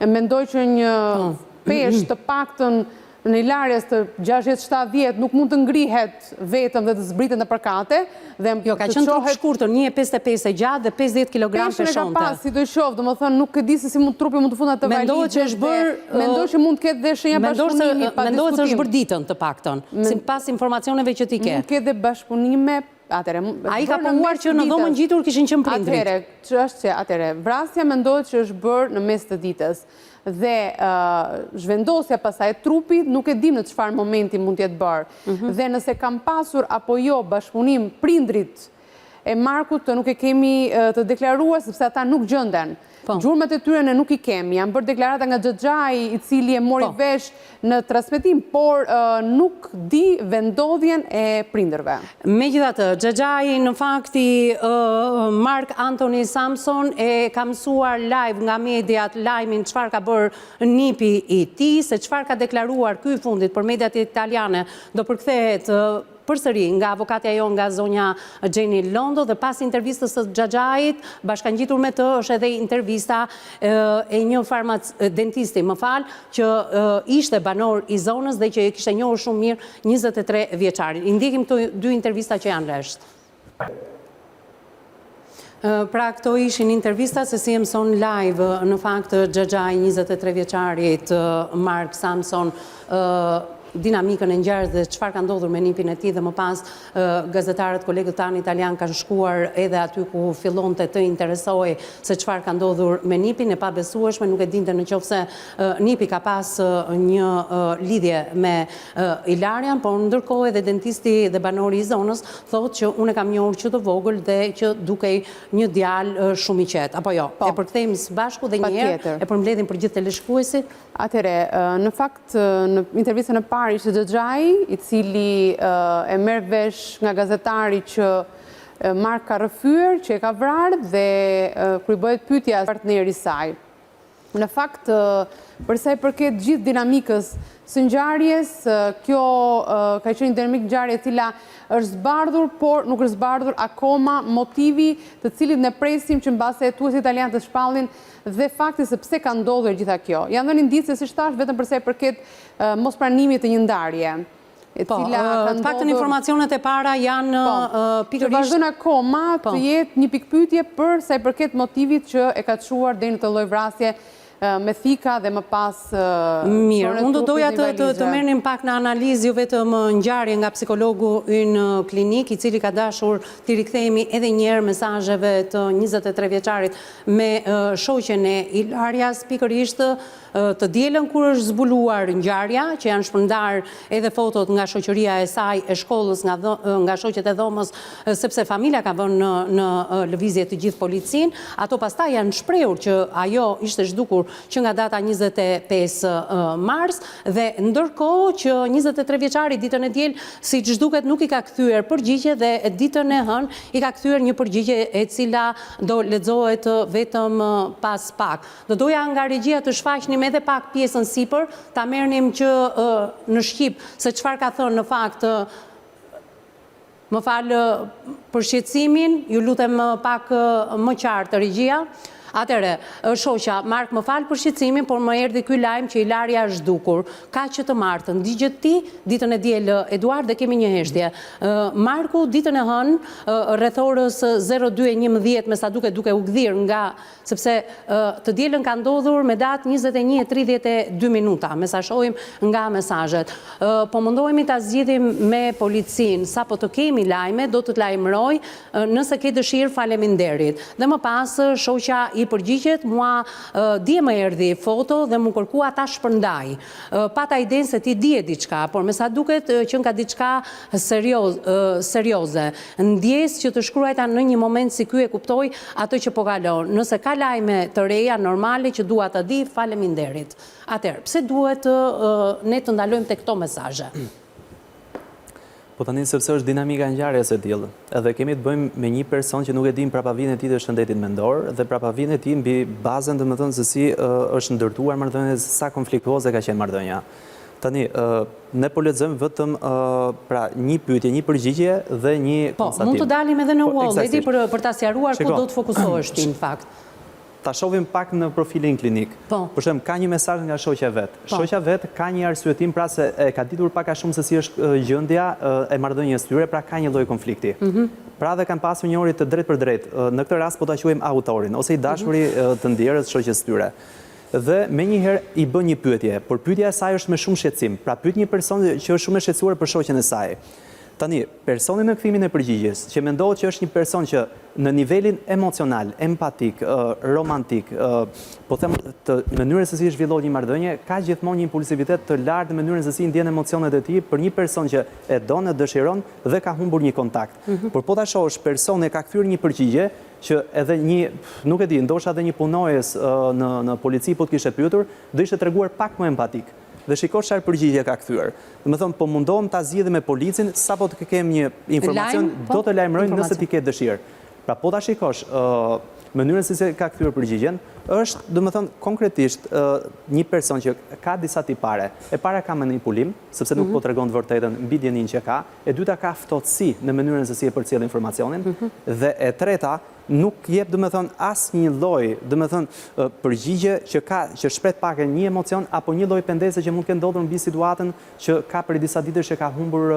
mendoj që një po. peshë të paktën Në Ilarias të 60-70 nuk mund të ngrihet vetëm dhe të zbritet nëpër kate dhe Jo, ka qenë trupshkurtër, 1.55 e gjatë dhe 50 kg peshonte. Peshën e ka pas, sidoqoftë, domethënë nuk e di se si mund trupi mund të futet në atë valixhe. Mendohet që është bërë Mendoj që mund të ketë dhe shenja bashkëpunimi pa diskutim. Mendohet se është bërë ditën të paktën, sipas informacioneve që ti ke. Mund të ketë dhe bashkëpunime Atëherë, Ai ka pohuar që në dhomën ngjitur kishin qenë prindërit. Atëherë, ç'është që, atëherë, vrasja mendohet që është bërë në mes të ditës. Dhe zhvendosja pastaj e trupit nuk e dim në çfarë momenti mund të jetë bërë. Mhm. Dhe nëse kanë pasur apo jo bashkëpunim prindërit e Markut nuk e kemi të deklaruar sepse ata nuk gjenden. Po. Gjurmët e tyre ne nuk i kemi. Janë bërë deklarata nga xhaxhai i cili e mori po. vesh në transmetim, por nuk di vendndodhjen e prindërve. Megjithatë, xhaxhai në fakt i Mark Anthony Samson e ka mësuar live nga mediat lajmin çfarë ka bërë nipi i tij, se çfarë ka deklaruar ky i fundit për mediat italiane, do përkthehet përsëri nga avokatja jonë nga zonja Xheni Londo dhe pas intervistës së xhaxhait, bashkangjitur me të është edhe intervista e një farmac dentisti, më fal, që ishte banor i zonës dhe që e kishte njohur shumë mirë 23 vjeçarin. I ndjekim këto dy intervista që janë rresht. Pra këto ishin intervistat se si e mëson live në fakt xhaxhai i 23 vjeçarit Mark Samson dinamikën e ngjarjes dhe çfarë ka ndodhur me nipin e tij dhe më pas gazetarët kolegët tanë italianë kanë shkuar edhe aty ku fillonte të interesohej se çfarë ka ndodhur me nipin e pabesueshme nuk e dinte në qoftë se nipi ka pas një lidhje me Ilarian, por ndërkohë edhe dentisti dhe banori i zonës thotë që unë e kam njohur që të vogël dhe që dukej një djalë shumë i qetë, apo jo? Po. E përkthejmë së bashku dhe një herë e përmbledhim për gjithë teleshikuesit. Atëherë, në fakt në intervistën e parë ishte xhaxhai, i cili e merr vesh nga gazetari që Mark ka rrëfyer, që e ka vrarë dhe kur i bëhet pyetja partneri i saj. Në fakt, për sa i përket gjithë dinamikës së ngjarjes, kjo ka qenë një dinamikë ngjarje e cila është zbardhur, por nuk është zbardhur akoma motivi të cilin ne presim që mbase hetuesit italianë të shpallin dhe fakti se pse ka ndodhur e gjitha kjo. Janë dhënë indicie, siç thashë, vetëm për sa i përket mospranimit të një ndarje. e po, cila ka ndodhur... Të paktën informacionet e para janë po, pikërisht... Që vazhdon akoma po. të jetë një pikëpyetje për sa i përket motivit që e ka çuar deri në këtë lloj vrasje me thika dhe më pas... Mirë, unë do doja të, të, të merrnim pak në analizë jo vetëm ngjarjen nga psikologu ynë klinik, i cili ka dashur t'i rikthehemi edhe njëherë mesazheve të 23 vjeçarit me shoqen e Ilarias, pikërisht Të dielën kur është zbuluar ngjarja, që janë shpërndarë edhe fotot nga shoqëria e saj e shkollës, nga nga shoqet e dhomës, sepse familja ka vënë në në lëvizje të gjithë policinë, ato pastaj janë shprehur që ajo ishte zhdukur që nga data 25 mars dhe ndërkohë që 23 vjeçari ditën e diel siç duket nuk i ka kthyer përgjigje dhe ditën e hënë i ka kthyer një përgjigje e cila do lexohet vetëm pas pak. Do doja nga regjia të shfaqnim edhe pak pjesën sipër, ta merrnim që në shqip se çfarë ka thënë në fakt Më fal për shqetësimin, ju lutem pak më qartë regjia. Atëherë, shoqja, Mark më fal për shqetësimin, por më erdhi ky lajm që Ilaria është zhdukur. Ka që të martën, digjet ti, ditën e diel Eduard dhe kemi një heshtje. Marku ditën e hënë, rreth orës 02:11 me sa duket duke u gdhirë nga Sepse të dielën ka ndodhur me datë 21 e 32 minuta, me sa shohim nga mesazhet. Po mundohemi ta zgjidhim me policinë, sapo të kemi lajme, do të të lajmëroj, nëse ke dëshirë faleminderit. Dhe më pas shoqja i përgjigjet, mua dje më erdhi foto dhe m'u kërkua ta shpërndaj. Pata idenë se ti dije diçka, por me sa duket qenka diçka serioze. Ndjesë që të shkruajta në një moment si ky e kuptoj atë që po kalon. Nëse ka lajme të reja normale që dua të di, faleminderit. Atëherë, pse duhet ne të ndalojmë te këto mesazhe? Po tani sepse është dinamika e ngjarjes e tillë. Edhe kemi të bëjmë me një person që nuk e dimë prapavijën e tij të shëndetit mendor dhe prapavijën e tij mbi bazën domethënë se si është ndërtuar marrëdhënia dhe sa konfliktuoze ka qenë marrëdhënia. Tani, ne po lexojmë vetëm pra një pyetje, një përgjigje dhe një po, konstatim. Po, mund të dalim edhe në po, wall, Edi, për për ta sqaruar ku do të fokusohesh ti në fakt. Ta shohim pak në profilin klinik. Po. Për shembull, ka një mesazh nga shoqja e vet. Po. Shoqja e vet ka një arsyetim pra se e ka ditur pak a shumë se si është gjendja e marrëdhënies tyre, pra ka një lloj konflikti. Pra dhe kanë pasur njohuri të drejtpërdrejtë, në këtë rast po ta quajmë autorin ose i dashuri të ndjerës shoqes tyre. Dhe menjëherë i bën një pyetje, por pyetja e saj është me shumë shqetësim. Pra pyet një person që është shumë e shqetësuar për shoqen e saj. Tani, personi në kthimin e përgjigjes, që mendohet që është një person që në nivelin emocional, empatik, romantik, po them të mënyrës se si zhvillohet një marrëdhënie, ka gjithmonë një impulsivitet të lartë në mënyrën se si ndjen emocionet e tij për një person që e don, e dëshiron dhe ka humbur një kontakt. Por po ta shohësh, personi e ka kthyer një përgjigje që edhe një, nuk e di, ndoshta edhe një punonjës në në polici po të kishte pyetur, do ishte treguar pak më empatik. Dhe shiko çfarë përgjigje ka kthyer. Domethënë po mundohem ta zgjidhim me policin, sapo të kem një informacion, po, do të lajmëroj nëse ti ke dëshirë. Pra po ta shikosh mënyrën se si ka kthyer përgjigjen, është, domethënë konkretisht një person që ka disa tipare. E para ka manipulim, sepse nuk po tregon të vërtetën mbi dijeninë që ka. E dyta ka ftohtësi në mënyrën se si e përcjell informacionin. Dhe e treta, nuk jep domethënë asnjë lloj, domethënë përgjigje që ka që shpreh pak një emocion apo një lloj pendese që mund të ketë ndodhur mbi situatën që ka prej disa ditësh që ka humbur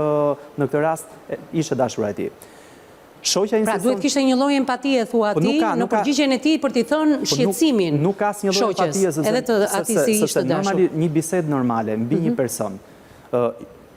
në këtë rast ish e dashura e tij. Shoqja insiston Pra duhet të kishte një lloj empatie thua po ti në përgjigjen e tij për t'i thënë po shqetësimin nuk ka asnjë lloj empatie sepse edhe të atij si ish të dashur. Normalisht një bisedë normale mbi një person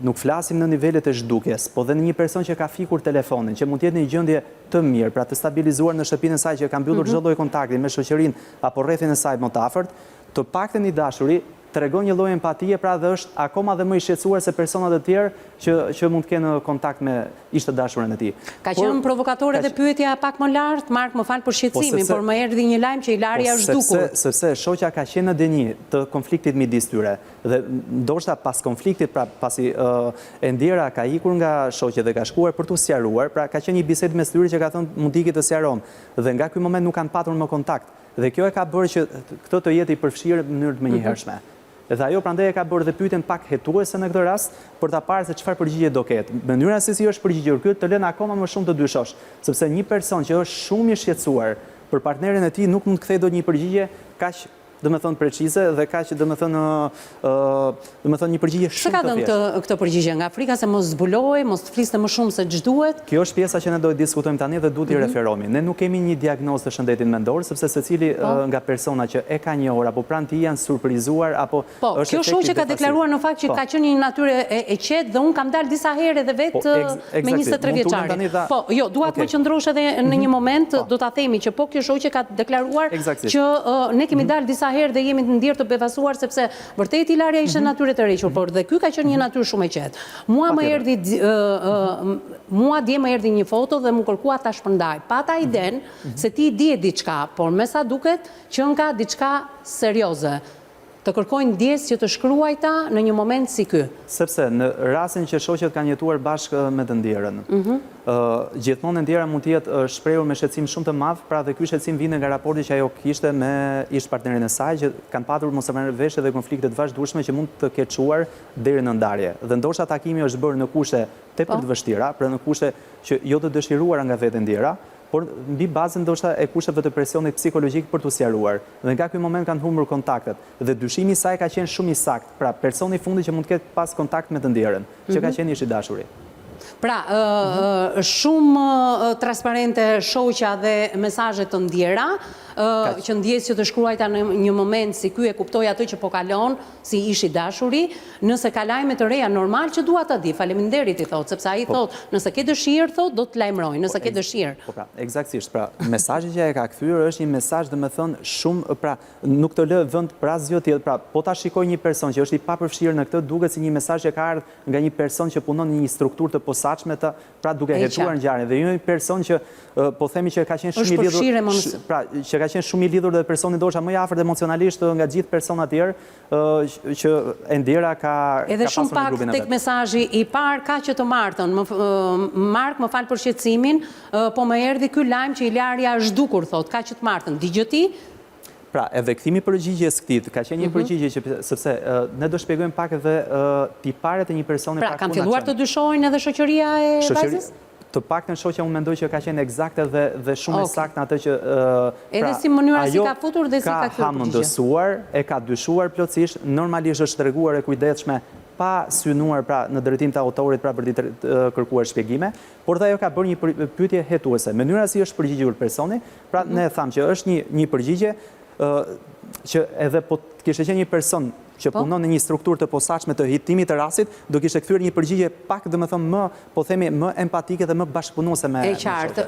Nuk flasim në nivelet e zhdukjes, po dhe në një person që ka fikur telefonin, që mund të jetë në një gjendje të mirë, pra të stabilizuar në shtëpinë e saj që ka mbyllur çdo lloj kontakti me shoqërinë apo rrethin e saj më të afërt, të paktën i dashuri tregon një lloj empatie pra dhe është akoma dhe më i shqetësuar se personat e tjerë që që mund të kenë kontakt me ish të dashurën e tij. Ka qenë provokatore dhe pyetja pak më lart, Mark më fal për shqetësimin, por më erdhi një lajm që Ilaria është zhdukur. Po sepse shoqja ka qenë në dijeni të konfliktit midis tyre. Dhe ndoshta pas konfliktit, pra pasi e ndjera ka ikur nga shoqja dhe ka shkuar për t'u sqaruar, pra ka qenë një bisedë mes tyre që ka thënë mund të iki të sqarohem. Dhe nga ky moment nuk kanë patur më kontakt. Dhe kjo e ka bërë që këtë të jetë i përfshirë në mënyrë të menjëhershme. Dhe ajo prandaj e ka bërë dhe pyetjen pak hetuese në këtë rast për ta parë se çfarë përgjigje do ketë. Mënyra se si është përgjigjur ky të lën akoma më shumë të dyshosh, sepse një person që është shumë i shqetësuar për partnerin e tij nuk mund të kthejë dot një përgjigje kaq domethënë precize dhe kaq domethënë domethënë një përgjigje shumë të thjeshtë. Pse ka dhënë këtë këtë përgjigje? Nga frika se mos zbulohej, mos të fliste më shumë se ç'duhet? Kjo është pjesa që ne do e diskutojmë tani dhe duhet t'i referohemi. Ne nuk kemi një diagnozë të shëndetit mendor, sepse secili nga persona që e ka njohur apo pranë tij janë surprizuar apo Po, kjo shoqe ka deklaruar në fakt që ka qenë një natyrë e qetë dhe unë kam dalë disa herë edhe vetë me 23 vjeçarin. Po, jo, dua të më qëndrosh edhe në një moment, do ta themi që po kjo shoqe ka deklaruar që ne kemi dalë disa herë dhe jemi ndjerë të befasuar sepse vërtet Ilaria ishte natyrë e tërhequr, por dhe ky ka qenë një natyrë shumë e qetë. Mua më erdhi mua dje më erdhi një foto dhe m'u kërkua ta shpërndaj. Pata idenë se ti dije diçka, por me sa duket qenka diçka serioze. Të kërkoj ndjesë që të shkruajta në një moment si ky. Sepse në rastin që shoqet kanë jetuar bashkë me të ndjerën, gjithmonë e ndjera mund të jetë shprehur me shqetësim shumë të madh, pra dhe ky shqetësim vinte nga raporti që ajo kishte me ish-partnerin e saj, që kanë patur mosmarrëveshje dhe konflikte të vazhdueshme që mund të ketë çuar deri në ndarje. Dhe ndoshta takimi është bërë në kushte tepër të vështira, pra në kushte që jo të dëshiruara nga vetë e ndjera, por mbi bazën ndoshta e kushteve të presionit psikologjik për t'u sqaruar. Dhe nga ky moment kanë humbur kontaktet. Dhe dyshimi i saj ka qenë shumë i saktë, pra personi i fundit që mund të ketë pas kontakt me të ndjerën, që ka qenë ish i dashuri. Pra, shumë transparente shoqja dhe mesazhe të ndjera, që ndjesë që të shkruajta në një moment si ky e kuptoj atë që po kalon, si ish i dashuri, nëse ka lajme të reja, normal që dua ta di, faleminderit i thotë, sepse ai thotë, nëse ke dëshirë, thotë, do të lajmëroj, nëse ke dëshirë. Po pra, ekzaktësisht, pra, mesazhi që ai ka kthyer është një mesazh, domethënë, shumë, pra, nuk të lë vend për asgjë tjetër, pra, po ta shikojë një person që është i papërfshirë në këtë, duket si një mesazh që ka ardhur nga një person që punon në një strukturë të posaçme të, pra duke hetuar ngjarjen dhe jo një person që po themi që ka qenë shumë i lidhur, pra që ka qenë shumë i lidhur dhe personi ndoshta më i afërt emocionalisht nga gjithë personat tjerë që e ndjera ka Edhe shumë pak tek mesazhi i parë ka që të martën, Mark më fal për shqetësimin, po më erdhi ky lajm që Ilaria është zhdukur thotë, ka që të martën, di gjë ti? Pra, edhe kthimi i përgjigjes këtij, ka qenë një përgjigje që sepse ne do shpjegojmë pak edhe tiparet e një personi pra, kanë filluar të dyshojnë edhe shoqëria e vajzës? Të paktën shoqja unë mendoj që ka qenë ekzakte dhe dhe shumë e saktë në atë që pra Edhe si mënyra si ka futur dhe si ka kthyer përgjigje. Ka hamendësuar, e ka dyshuar plotësisht, normalisht është treguar e kujdesshme pa synuar pra në drejtim të autorit pra për t'i kërkuar shpjegime, por dhe ajo ka bërë një pyetje hetuese. Mënyra si është përgjigjur personi, pra ne thamë që është një një përgjigje që edhe po të kishte qenë një person që po. punon në një strukturë të posaçme të hetimit të rastit, do kishte kthyer një përgjigje pak, domethënë më, po themi, më empatike dhe më bashkëpunuese me E qartë.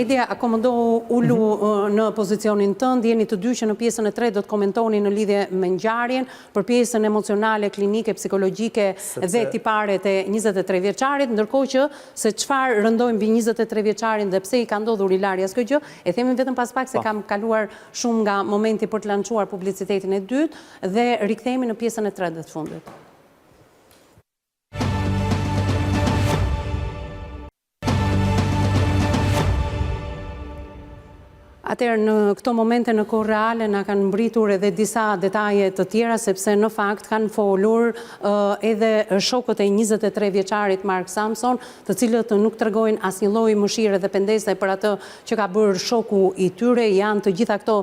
Edi, akomodohu ulu mhm. në pozicionin tënd, jeni të dy që në pjesën e tretë do të komentoni në lidhje me ngjarjen, për pjesën emocionale, klinike, psikologjike dhe tiparet e 23 vjeçarit, ndërkohë që se çfarë rëndoi mbi 23 vjeçarin dhe pse i ka ndodhur Ilarias kjo gjë, e themi vetëm pas pak se po. kam kaluar shumë nga momenti për të lançuar publicitetin e dytë dhe rikthehemi në pjesën e tretë dhe të fundit. Atëherë, në këto momente në kohë reale na kanë mbërritur edhe disa detaje të tjera, sepse në fakt kanë folur edhe shokët e 23 vjeçarit Mark Samson, të cilët nuk tregojnë asnjë lloj mëshire dhe pendese për atë që ka bërë shoku i tyre, janë të gjitha këto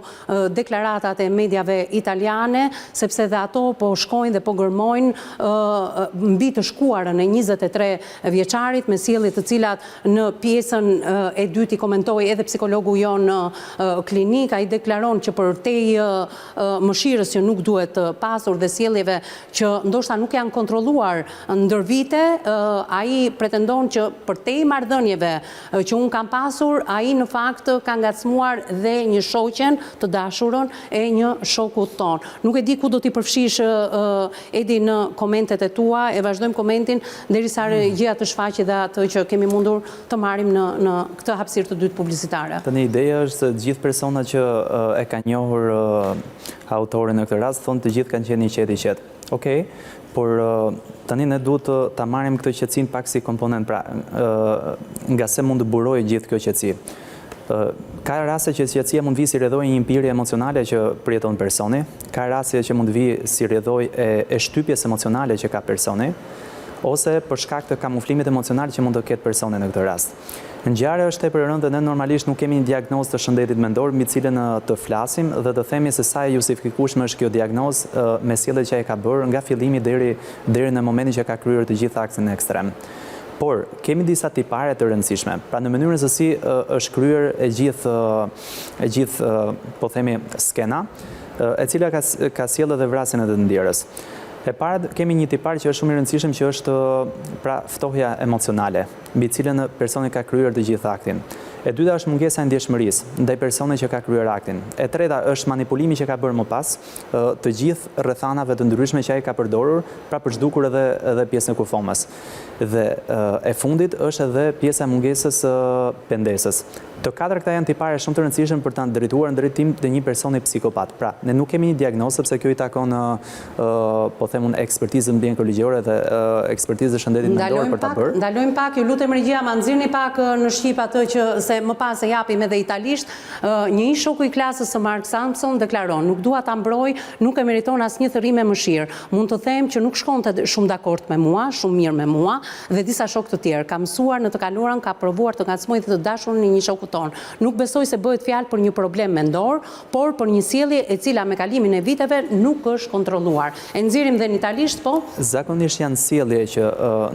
deklaratat e mediave italiane, sepse dhe ato po shkojnë dhe po gërmojnë mbi të shkuarën e 23 vjeçarit me sjellje të cilat në pjesën e dytë i komentoi edhe psikologu jonë klinik, ai deklaron që përtej mëshirës që nuk duhet pasur dhe sjelljeve që ndoshta nuk janë kontrolluar ndër vite, ai pretendon që përtej marrëdhënieve që unë kam pasur, ai në fakt ka ngacmuar dhe një shoqen, të dashurën e një shokut tonë. Nuk e di ku do t'i përfshish Edi në komentet e tua, e vazhdojmë komentin derisa regjia të shfaqë dhe atë që kemi mundur të marrim në në këtë hapësirë të dytë publicitare. Tani ideja është se të gjithë personat që e kanë njohur autorin në këtë rast thonë të gjithë kanë qenë i qetë i qetë. Okej, por tani ne duhet të ta marrim këtë qetësinë pak si komponent, pra nga se mund të burojë gjithë kjo qetësi. Ka raste që qetësia mund të vijë si rrjedhojë e një mpirje emocionale që përjeton personi, ka raste që mund të vijë si rrjedhojë e, e shtypjes emocionale që ka personi, ose për shkak të kamuflimit emocional që mund të ketë personi në këtë rast. Ngjarja është tepër e rëndë dhe ne normalisht nuk kemi një diagnozë të shëndetit mendor mbi të cilën të flasim dhe të themi se sa e justifikueshme është kjo diagnozë me sjelljet që ai ka bërë nga fillimi deri deri në momentin që ka kryer të gjithë aktin ekstrem. Por, kemi disa tipare të rëndësishme. Pra në mënyrën se si është kryer e gjithë e gjithë po themi skena, e cila ka ka sjellë edhe vrasjen e të ndjerës. E para kemi një tipar që është shumë i rëndësishëm që është pra ftohja emocionale, mbi të cilën personi ka kryer të gjithë aktin. E dyta është mungesa e ndjeshmërisë ndaj personit që ka kryer aktin. E treta është manipulimi që ka bërë më pas, të gjithë rrethanave të ndryshme që ai ka përdorur, pra për zhdukur edhe edhe pjesën e kufomës. Dhe e fundit është edhe pjesa e mungesës së pendesës. Të katra këta janë tipare shumë të rëndësishëm për ta drejtuar në drejtim të një personi psikopat. Pra, ne nuk kemi një diagnozë sepse kjo i takon po them unë ekspertizës mjekoligjore dhe ekspertizës së shëndetit mendor për ta bërë. Ndalojmë pak, ju lutem regjia, ma nxirrni pak në shqip atë që se më pas e japim edhe italisht. Një ish-shoku i klasës së Mark Samson deklaron, Nuk dua ta mbroj, nuk e meriton asnjë thërrime mëshirë. Mund të them që nuk shkonte shumë dakord me mua, shumë mirë me mua dhe disa shokë të tjerë. Kam mësuar në të kaluarën ka provuar të ngacmojë dhe të dashurën e një shoku tonë. Nuk besoj se bëhet fjalë për një problem mendor, por për një sjellje e cila me kalimin e viteve nuk është kontrolluar. E nxjerrim dhe në italisht, po? Zakonisht janë sjellje që,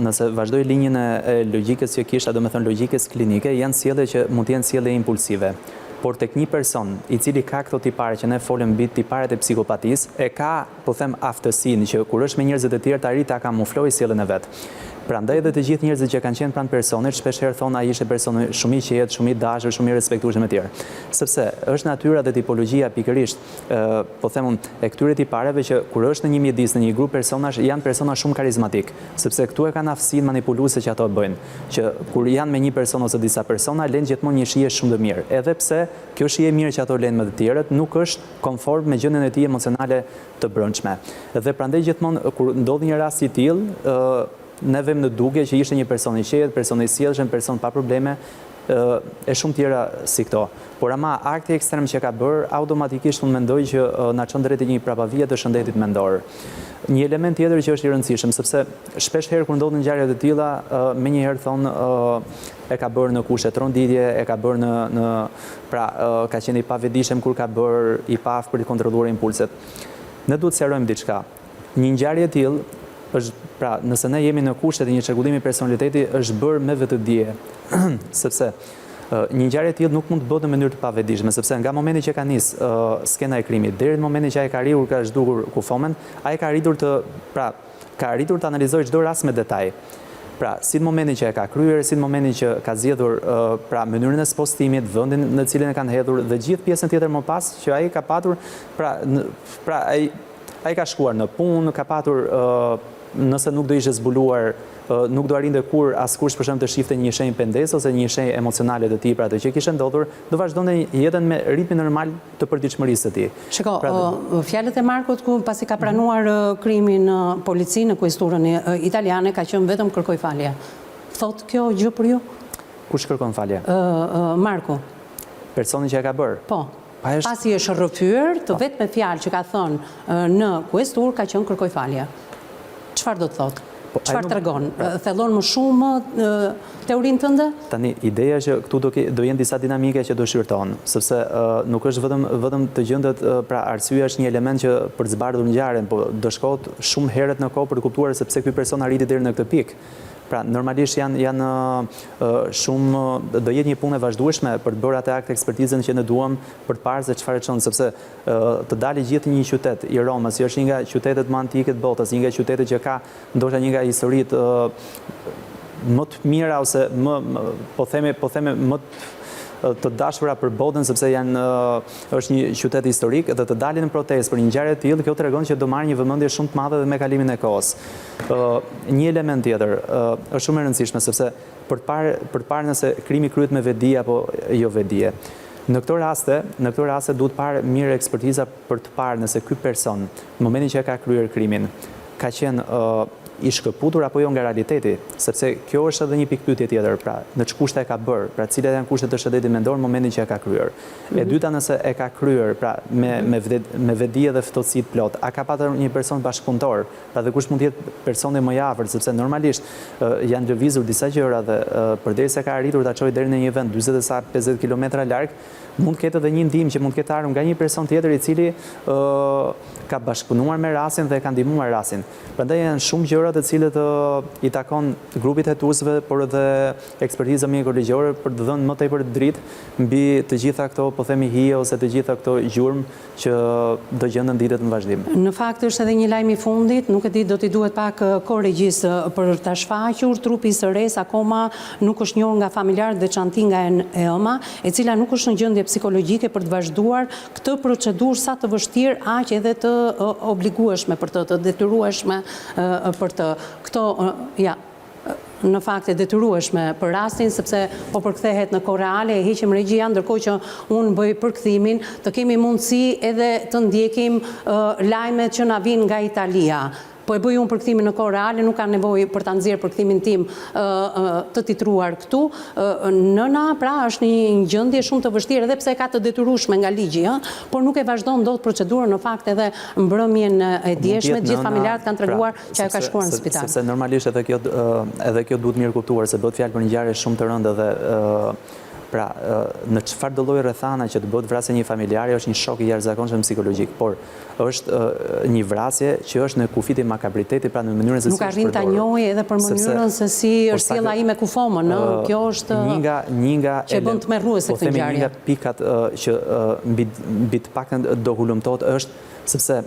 nëse vazhdoj linjën e logjikës që kisha, domethënë logjikës klinike, janë sjellje që mund të jenë sjellje impulsive. Por tek një person, i cili ka këto tipare që ne folëm mbi tiparet e psikopatisë, e ka, po them, aftësinë që kur është me njerëzit e tjerë të arrijë ta kamuflojë sjelljen e vet. Prandaj edhe të gjithë njerëzit që kanë qenë pranë personit, shpesh herë thonë ai ishte person shumë i qetë, shumë i dashur, shumë i respektueshëm etj. Sepse është natyra dhe tipologjia pikërisht, po them unë, e këtyre tipareve që kur është në një mjedis, në një grup personash, janë persona shumë karizmatikë, sepse këtu e kanë aftësinë manipuluese që ato bëjnë, që kur janë me një person ose disa persona, lënë gjithmonë një shije shumë të mirë, edhe pse kjo shije e mirë që ato lënë me të tjerët nuk është konform me gjendjen e tij emocionale të brendshme. Dhe prandaj gjithmonë kur ndodh një rast i tillë, ne vëmë në dukje që ishte një person i qetë, person i sjellshëm, person pa probleme. e shumë tjera si këto. Por ama akti ekstrem që ka bërë, automatikisht unë mendoj që na çon drejt një prapavije të shëndetit mendor. Një element tjetër që është i rëndësishëm, sepse shpesh herë kur ndodhin ngjarje të tilla, menjëherë thonë e ka bërë në kushte tronditje, e ka bërë në në pra ka qenë i pavetëdijshëm kur ka bërë, i paaftë për të kontrolluar impulset. Ne duhet të sqarojmë diçka. Një ngjarje e tillë është, pra, nëse ne jemi në kushtet e një çrregullimi personaliteti, është bërë me vetëdije. Sepse një ngjarje e tillë nuk mund të bëhet në mënyrë të pavetëdijshme, sepse nga momenti që ka nis skena e krimit deri në momentin që ai ka arritur ka zhdukur kufomen, ai ka arritur të, pra, ka arritur të analizojë çdo rast me detaj. Pra, si në momentin që e ka kryer, si në momentin që ka zgjedhur, pra, mënyrën e spostimit, vendin në të cilin e kanë hedhur dhe gjithë pjesën tjetër më pas që ai ka patur, pra, pra ai Ai ka shkuar në punë, ka patur, nëse nuk do ishte zbuluar, nuk do arrinte kurrë askush për shembull të shihte një shenjë pendesë ose një shenjë emocionale të tij për atë që kishte ndodhur, do vazhdonte jetën me ritmin normal të përditshmërisë së tij. Shiko, fjalët e Markut ku pasi ka pranuar krimin në polici, në kuesturën italiane, ka qenë vetëm kërkoj falje. Thotë kjo gjë për ju? Kush kërkon falje? Marku. Personi që e ka bërë? Po. Pasi është rrëfyer, të vetme fjalë që ka thënë në kuesturë ka qenë kërkoj falje. Çfarë do të thotë? Po, Çfarë tregon? Thellon më shumë teorinë tënde? Tani, ideja që këtu do do jenë disa dinamike që do shqyrtohen, sepse nuk është vetëm vetëm të gjendet, pra arsyeja është një element që për të zbardhur ngjarjen, po do shkohet shumë herët në kohë për të kuptuar se pse ky person arriti deri në këtë pikë. Pra, normalisht janë janë shumë do jetë një punë e vazhdueshme për të bërë atë akt ekspertizën që ne duam për të parë se çfarë e çon, sepse të dalë gjithë një qytet i Romës, që është një nga qytetet më antike të botës, një nga qytetet që ka ndoshta një nga historitë më të mira ose më po themi po themi më të dashura për botën sepse janë është një qytet historik dhe të dalin në protestë për një ngjarje të tillë, kjo tregon që do marrë një vëmendje shumë të madhe dhe me kalimin e kohës. Një element tjetër, është shumë e rëndësishme sepse për të parë për të parë nëse krimi kryhet me vetëdije apo jo vetëdije. Në këto raste, në këto raste duhet parë mirë ekspertiza për të parë nëse ky person në momentin që e ka kryer krimin ka qenë i shkëputur apo jo nga realiteti, sepse kjo është edhe një pikëpyetje tjetër, pra në ç'kushte e ka bërë, pra cilat janë kushtet e shëndetit mendor në momentin që e ka kryer. E dyta nëse e ka kryer, pra me me me vetëdije dhe ftohtësi të plotë, a ka patur një person bashkëpunëtor, Pra dhe kush mund të jetë personi më i afërt, sepse normalisht janë lëvizur disa gjëra dhe përderisa ka arritur ta çojë deri në një vend 40 e sa 50 kilometra larg, mund të ketë edhe një ndihmë që mund të ketë ardhur nga një person tjetër i cili ka bashkëpunuar me rastin dhe e ka ndihmuar rastin. Prandaj janë shumë gjëra të cilët i takon grupit hetuesve, por edhe ekspertiza mjeko-ligjore për të dhënë më tepër dritë mbi të gjitha këto, po themi hije ose të gjitha këto gjurmë që do gjenden ditët në vazhdim. Në fakt është edhe një lajm i fundit, nuk e di do t'i duhet pak kohë regjisë për ta shfaqur, trupi i së resë akoma nuk është njohur nga familjarët veçanti nga e ëma, e cila nuk është në gjendje psikologjike për të vazhduar këtë procedurë sa të vështirë aq edhe të obligueshme për të, të detyrueshme për të. Këto, ja. në fakt e detyrueshme për rastin sepse po përkthehet në kohë reale e heqim regjia ndërkohë që unë bëj përkthimin të kemi mundësi edhe të ndjekim lajmet që na vijnë nga Italia. Po e bëj unë përkthimin në kohë reale, nuk ka nevojë për ta nxjerrë përkthimin tim të titruar këtu. Nëna pra është në një gjendje shumë të vështirë edhe pse e ka të detyrueshme nga ligji, ë, por nuk e vazhdon dot procedurën në fakt edhe mbrëmjen e djeshme të gjithë familjarët kanë pra, treguar që ajo ka shkuar në spital. Sepse normalisht edhe kjo edhe kjo duhet mirëkuptuar se bëhet fjalë për një ngjarje shumë të rëndë dhe pra në çfarëdo lloj rrethana që të bëhet vrasja e një familjari është një shok i jashtëzakonshëm psikologjik, por është një vrasje që është në kufijtë e makabritetit, pra në mënyrën se si është përdorur. Nuk arrin ta njohë edhe për mënyrën se si po është sjellë ai me kufomën, ë, kjo është një nga një nga që e bën tmerruese po këtë ngjarje. Një nga pikat që mbi mbi të paktën do hulumtohet është sepse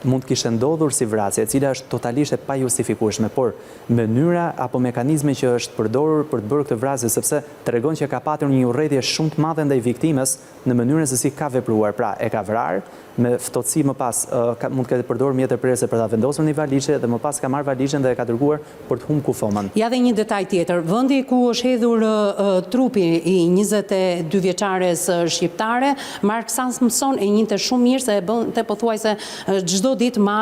Mund të kishte ndodhur si vrasje, e cila është totalisht e pajustifikueshme, por mënyra apo mekanizmi që është përdorur për të bërë këtë vrasje, sepse tregon që ka patur një urrejtje shumë të madhe ndaj viktimës në mënyrën se si ka vepruar, pra e ka vrarë me ftohtësi më pas mund të ketë përdorur mjete prerëse për ta vendosur në një valixhe dhe më pas ka marrë valixhen dhe e ka dërguar për të humb kufomën. Ja dhe një detaj tjetër, vendi ku është hedhur trupi i 22 vjeçares shqiptare, Mark Samson e njihte shumë mirë se e bënte pothuajse çdo. çdo ditë ma,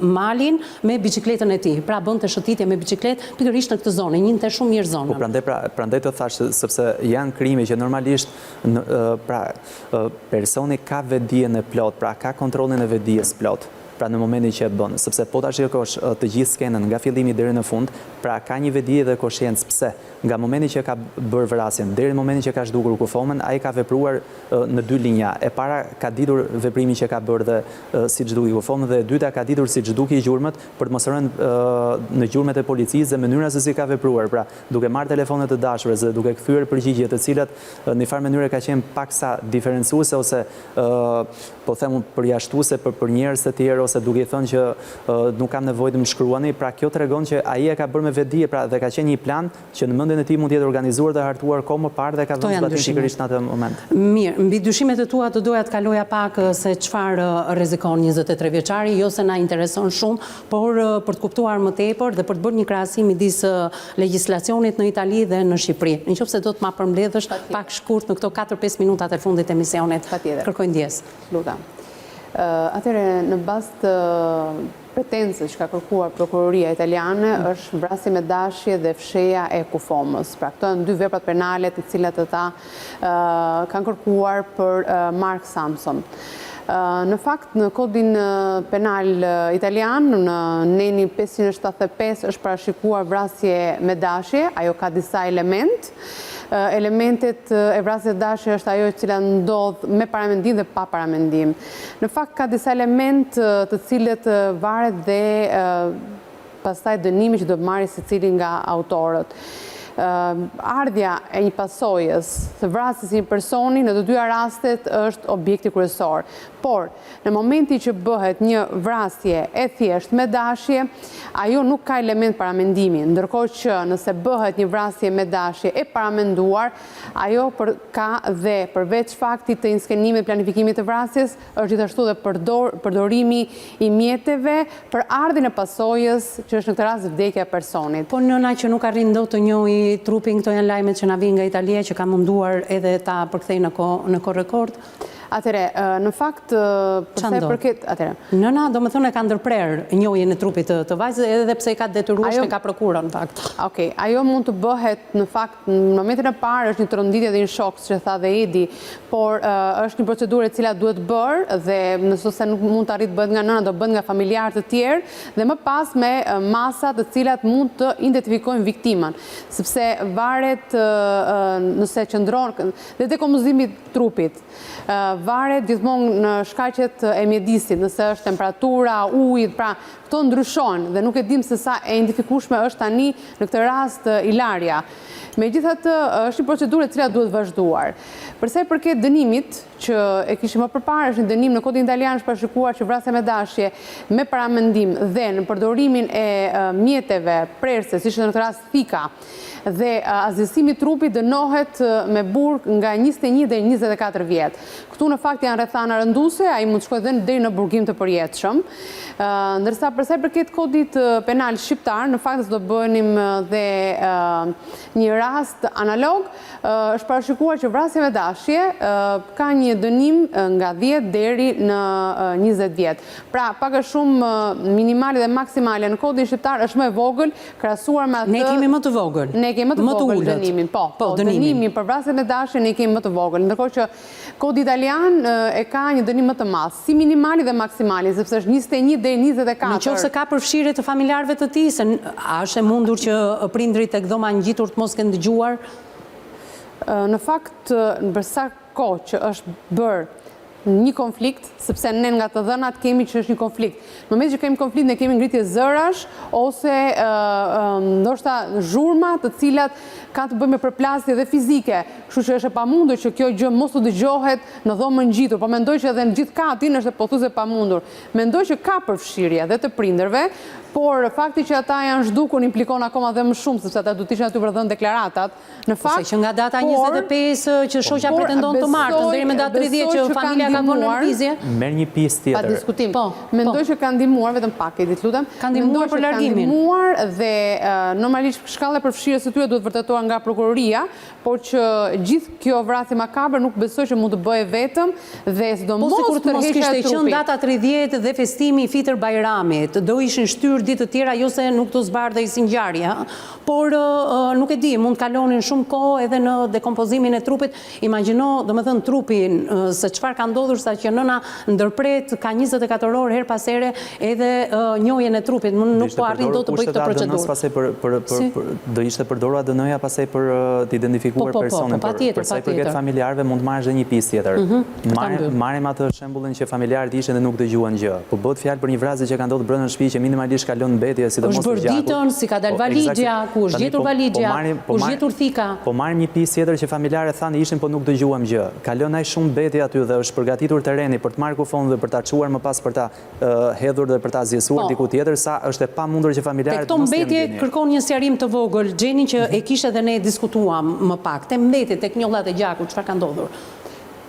malin me biçikletën e tij. Pra bënte shëtitje me biçikletë pikërisht në këtë zonë, e njihte shumë mirë zonën. Po prandaj pra, prandaj të thashë sepse janë krime që normalisht pra personi ka vetëdijen e plotë, pra ka kontrollin e vetëdijes plotë, pra në momentin që e bën, sepse po ta shikosh të gjithë skenën nga fillimi deri në fund, pra ka një vetëdije dhe koshiencë pse nga momenti që ka bërë vrasjen deri në momentin që ka zhdukur kufomën, ai ka vepruar në dy linja, e para ka ditur veprimin që ka bërë dhe si zhduki kufomën dhe e dyta ka ditur si zhduki gjurmët për të mos rënë në gjurmët e policisë dhe mënyra se si ka vepruar, pra duke marrë telefonet e të dashurës dhe duke kthyer përgjigje të cilat në një farë mënyre ka qenë paksa diferencuese ose po them unë përjashtuese për për njerëz të tjerë ose duke i thënë që nuk kam nevojë të më shkruani, pra kjo tregon që ai e ka bërë me vetëdije, pra dhe ka qenë një plan që në mendjen e tij mund të jetë organizuar dhe hartuar kohë më parë dhe ka vënë zbatim pikërisht në atë moment. Mirë, mbi dyshimet e tua do doja të kaloja pak se çfarë rrezikon 23 vjeçari, jo se na intereson shumë, por për të kuptuar më tepër dhe për të bërë një krahasim midis legjislacionit në Itali dhe në Shqipëri. Në qoftë se do të ma përmbledhësh pak shkurt në këto 4-5 minutat e fundit të emisionit. Patjetër. Kërkoj ndjesë. Lutem. Atëherë, në bazë të pretencës që ka kërkuar prokuroria italiane është vrasje me dashje dhe fshehja e kufomës. Pra këto janë dy veprat penale të cilat ata kanë kërkuar për Mark Samson. Në fakt, në kodin penal italian, në nenin 575 është parashikuar vrasje me dashje, ajo ka disa elementë. Elementet e vrasjes me dashje është ajo e cila ndodh me paramendim dhe pa paramendim. Në fakt, ka disa elementë të cilët varet dhe pastaj dënimi që do të marrë secili nga autorët. Ardhja e një pasojës së vrasjes së një personi në të dyja rastet është objekti kryesor. Por, në momentin që bëhet një vrasje e thjeshtë me dashje, ajo nuk ka element paramendimi, ndërkohë që nëse bëhet një vrasje me dashje e paramenduar, ajo ka dhe përveç faktit të inskenimit planifikimit të vrasjes, është gjithashtu dhe përdorimi i mjeteve për ardhjen e pasojës, që është në këtë rast vdekja e personit. Po nëna që nuk arrin dot të njohë trupin, këto janë lajmet që na vijnë nga Italia që ka munduar edhe ta përkthejë në kohë në kohë rekord. Atëherë, në fakt, për sa i përket, atëherë. Nëna, domethënë e ka ndërprerë njohjen e trupit të të vajzës edhe pse e ka detyrueshme ka prokurën në fakt. Okej, ajo mund të bëhet në fakt Në momentin e parë është një tronditje dhe një shok, siç e tha dhe Edi, por është një procedurë e cila duhet bërë dhe nëse nuk mund të arrijë të bëhet nga nëna, do bëhet nga familjarë të tjerë dhe më pas me masa të cilat mund të identifikojnë viktimën, sepse varet nëse qëndron dhe dekompozimi i trupit, varet gjithmonë në shkaqet e mjedisit, nëse është temperatura, uji, pra Këto ndryshojnë dhe nuk e dimë se sa e identifikueshme është tani në këtë rast Ilaria. Megjithatë, është një procedurë e cila duhet vazhduar. Për sa i përket dënimit që e kishim më përpara, është një dënim në kodin italian është parashikuar që vrasja me dashje, me paramendim dhe në përdorimin e mjeteve prerëse, siç është në këtë rast thika, dhe asgjësimi i trupit dënohet me burg nga 21 deri 24 vjet. Këtu në fakt janë rrethana rënduese, ai mund të shkojë dhe deri në burgim të përjetshëm. Ndërsa për sa i përket kodit penal shqiptar, në fakt do bënim dhe një rast analog, është parashikuar që vrasja me dashje ka një dënim nga 10 deri në 20 vjet. Pra, pak a shumë minimale dhe maksimale në kodin shqiptar është më e vogël krahasuar me atë Ne kemi më të vogël. Ne kemi më të vogël dënimin, po. Po, po dënimin për vrasje me dashje ne kemi më të vogël, ndërkohë që kodi italian e ka një dënim më të madh, si minimali dhe maksimali, sepse është 21 deri 24. Në qoftë se ka përfshirje të familjarëve të tij, se a është e mundur që prindërit tek dhoma ngjitur të mos kenë dëgjuar? Në fakt, për sa kohë që është bërë një konflikt, sepse ne nga të dhënat kemi që është një konflikt. Në momentin që kemi konflikt, ne kemi ngritje zërash ose ndoshta zhurma të cilat kanë të bëjnë me përplasje dhe fizike, kështu që është e pamundur që kjo gjë mos të dëgjohet në dhomën ngjitur, po mendoj që edhe në gjithë katin është pothuajse e pamundur. Mendoj që ka përfshirje dhe të prindërve, por fakti që ata janë zhdukur implikon akoma dhe më shumë, sepse ata duhet të ishin aty për të dhënë deklaratat. Në fakt, që nga data 25 që shoqja pretendon të martën, deri me datë 30 që familja ka vënë në lëvizje. Merr një pistë tjetër. Pa diskutim. Po, po. Mendoj që ka ndihmuar vetëm pak, Edi, të lutem. Ka ndihmuar për largimin. Ka ndihmuar dhe normalisht shkalla e përfshirjes së tyre duhet vërtetuar nga prokuroria, por që gjithë kjo vrasje makabre nuk besoj që mund të bëhej vetëm dhe sidomos Po sikur të mos tërheqja e kishte qenë trupit. data 30 dhe festimi i Fitër Bajramit, do ishin shtyrë ditë të tjera, jo se nuk do zbardhej si ngjarje, ë, por nuk e di, mund të kalonin shumë kohë edhe në dekompozimin e trupit, imagjino, domethënë trupin se çfarë ka ndodhur sa që nëna ndërpret ka 24 orë herë pas here edhe njohjen e trupit, më nuk po arrin dot të bëjë këtë procedurë. Do ishte përdorur ADN-ja pastaj për të identifikuar po, po, po, personin, po, për sa i përket familjarëve mund të marrësh dhe një pistë tjetër. Mhm, marrim atë shembullin që familjarët ishin dhe nuk dëgjuan gjë. Po bëhet fjalë për një vrasje që ka ndodhur brenda në shtëpi që minimalisht ka lënë mbetje, sidomos të gjakut. Është bërë ditën, si ka dalë po, valixhja, ku është gjetur valixhja, ku është gjetur thika. Po marrim një pistë tjetër që familjarët thanë ishin po nuk dëgjuam gjë. Ka lënë aq shumë mbetje aty dhe është përgatitur terreni për të marrë kufomën dhe për ta çuar më pas për ta hedhur dhe për ta asgjësuar po. diku tjetër, sa është e pamundur që familjarët Te këto mbetje kërkon një sqarim të vogël, Xheni që e kishe dhe ne e diskutuam më pak. Te mbetjet, tek njollat e gjakut, çfarë ka ndodhur?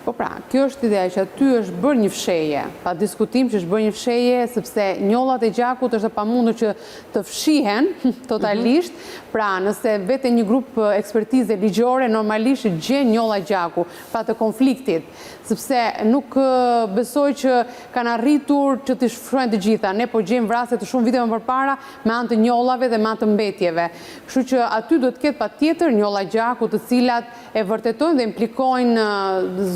Po pra, kjo është ideja që aty është bërë një fshehje, pa diskutim që është bërë një fshehje, sepse njollat e gjakut është e pamundur që të fshihen totalisht, pra nëse vete një grup ekspertize ligjore, normalisht gjen njolla gjaku, pra të konfliktit, sepse nuk besoj që kanë arritur që t'i shuajnë të gjitha. Ne po gjejmë vrasje të shumë viteve më përpara me anë të njollave dhe me anë të mbetjeve. Kështu që aty duhet të ketë patjetër njolla gjaku të cilat e vërtetojnë dhe implikojnë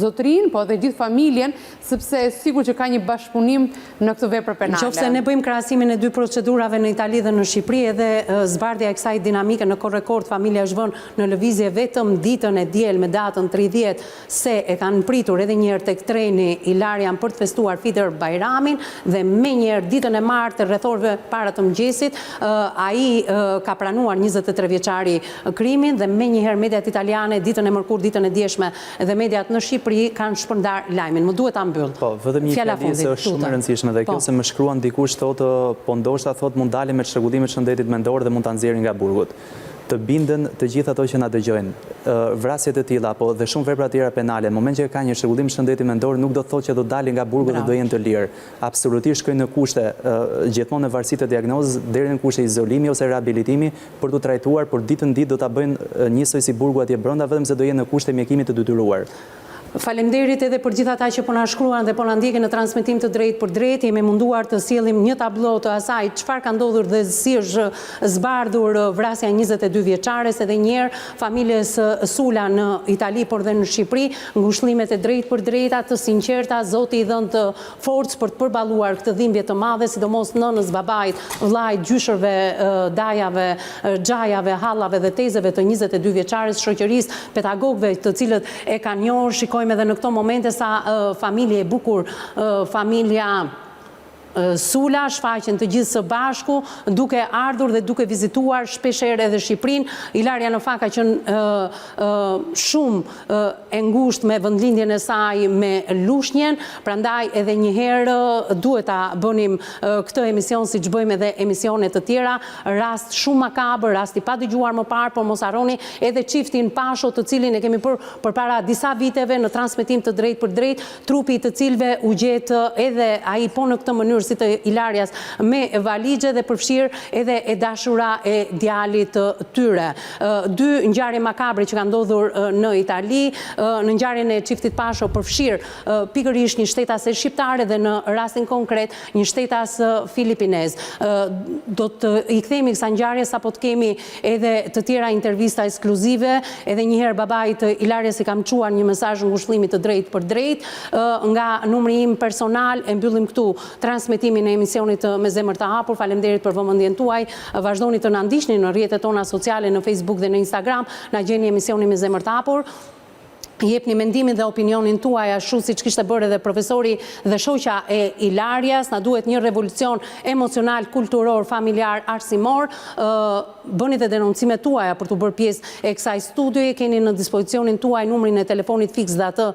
zotërinë, po edhe gjithë familjen, sepse sigur që ka një bashkëpunim në këtë vepër penale. Në qoftë se ne bëjmë krahasimin e dy procedurave në Itali dhe në Shqipëri, edhe zbardhja e kësaj dinamike në kohë rekord, familja është vënë në lëvizje vetëm ditën e diel me datën 30 se e kanë pritur edhe një herë tek treni Ilarian për të festuar Fitër Bajramin dhe menjëherë ditën e martë rreth orëve para të mëngjesit ai ka pranuar 23 vjeçari krimin dhe menjëherë mediat italiane ditën e mërkurë ditën e djeshme dhe mediat në Shqipëri kanë shpërndarë lajmin. Më duhet ta mbyll. Po, vetëm një fjali se është shumë e rëndësishme dhe kjo po. se më shkruan dikush thotë po ndoshta thotë mund dalin me çrregullime të shëndetit mendor dhe mund ta nxjerrin nga burgut. Të binden të gjithë ato që na dëgjojnë. Vrasje të tilla apo dhe shumë vepra tjera penale, në moment që ka një çrregullim shëndeti mendor nuk do të thotë që do dalin nga burgu dhe do jenë të lirë. Absolutisht shkojnë në kushte, gjithmonë në varësi të diagnozës, deri në kushte izolimi ose rehabilitimi për t'u trajtuar, por ditën ditë do ta bëjnë njësoj si burgu atje brenda, vetëm se do jenë në kushte mjekimi të detyruar. Faleminderit edhe për gjithë ata që po na shkruan dhe po na ndjekin në transmetim të drejtpërdrejtë. Jemi munduar të sjellim një tablo të asaj çfarë ka ndodhur dhe si është zbardhur vrasja e 22 vjeçares edhe një herë familjes Sula në Itali por dhe në Shqipëri. Ngushëllimet e drejtpërdrejta, të sinqerta, Zoti i dhëntë forcë për të përballuar këtë dhimbje të madhe, sidomos nënës, babait, vëllait, gjyshërve, dajave, xhajave, hallave dhe tezeve të 22 vjeçares, shoqërisë, pedagogëve të cilët e kanë njohur, shikojmë edhe në këto momente sa familje e bukur familja Sula, shfaqen të gjithë së bashku, duke ardhur dhe duke vizituar shpeshherë edhe Shqipërinë. Ilaria në fakt ka qenë shumë e ngushtë me vendlindjen e saj me Lushnjen, prandaj edhe një herë duhet ta bënim këtë emision siç bëjmë edhe emisione të tjera, rast shumë makabër, rast i padëgjuar më parë, por mos harroni edhe çiftin Pasho të cilin e kemi bërë përpara disa viteve në transmetim të drejtpërdrejtë, trupi i të cilëve u gjet edhe ai po në këtë mënyrë si të Ilarias me valixhe dhe përfshirë edhe e dashura e djalit të tyre. Dy ngjarje makabre që kanë ndodhur në Itali, në ngjarjen e çiftit Pasho përfshirë pikërisht një shtetase shqiptare dhe në rastin konkret një shtetas filipinez. Do të i kthehemi kësaj ngjarje sapo të kemi edhe të tjera intervista ekskluzive, edhe një herë babait të Ilarias i kam çuar një mesazh ngushëllimi të drejtpërdrejtë nga numri im personal, e mbyllim këtu transmetimin e emisionit Me zemër të hapur, faleminderit për vëmendjen tuaj, vazhdoni të na ndiqni në rrjetet tona sociale në Facebook dhe në Instagram, na gjeni emisioni Me zemër të hapur. Jepni mendimin dhe opinionin tuaj ashtu siç kishte bërë edhe profesori dhe shoqja e Ilarias, na duhet një revolucion emocional, kulturor, familjar, arsimor, bëni dhe denoncimet tuaja për t'u bërë pjesë e kësaj studioje, keni në dispozicionin tuaj numrin e telefonit fiks dhe atë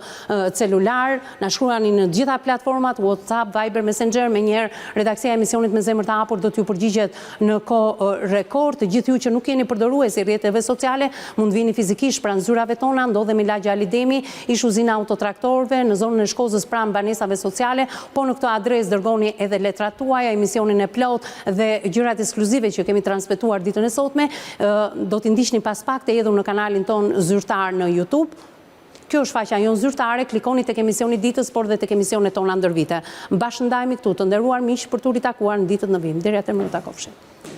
celular, na shkruani në gjitha platformat, WhatsApp, Viber, Messenger, menjëherë redaksia e emisionit me zemër të hapur do t'ju përgjigjet në kohë rekord. Të gjithë ju që nuk jeni përdorues i rrjeteve sociale, mund të vini fizikisht pranë zyrave tona, ndodhemi lagja Ali. Ademi, ish uzina e autotraktorëve, në zonën e Shkozës pranë banesave sociale, po në këtë adresë dërgoni edhe letrat tuaja, emisionin e plotë dhe gjërat ekskluzive që kemi transmetuar ditën e sotme, do t'i ndiqni pas pak të hedhur në kanalin tonë zyrtar në YouTube. Kjo është faqja jonë zyrtare, klikoni tek emisioni i ditës, por dhe tek emisionet tona ndër vite. Bashkë ndahemi këtu, të nderuar miq, për t'u ritakuar në ditët në vijim. Deri atëherë mirë u takofshim.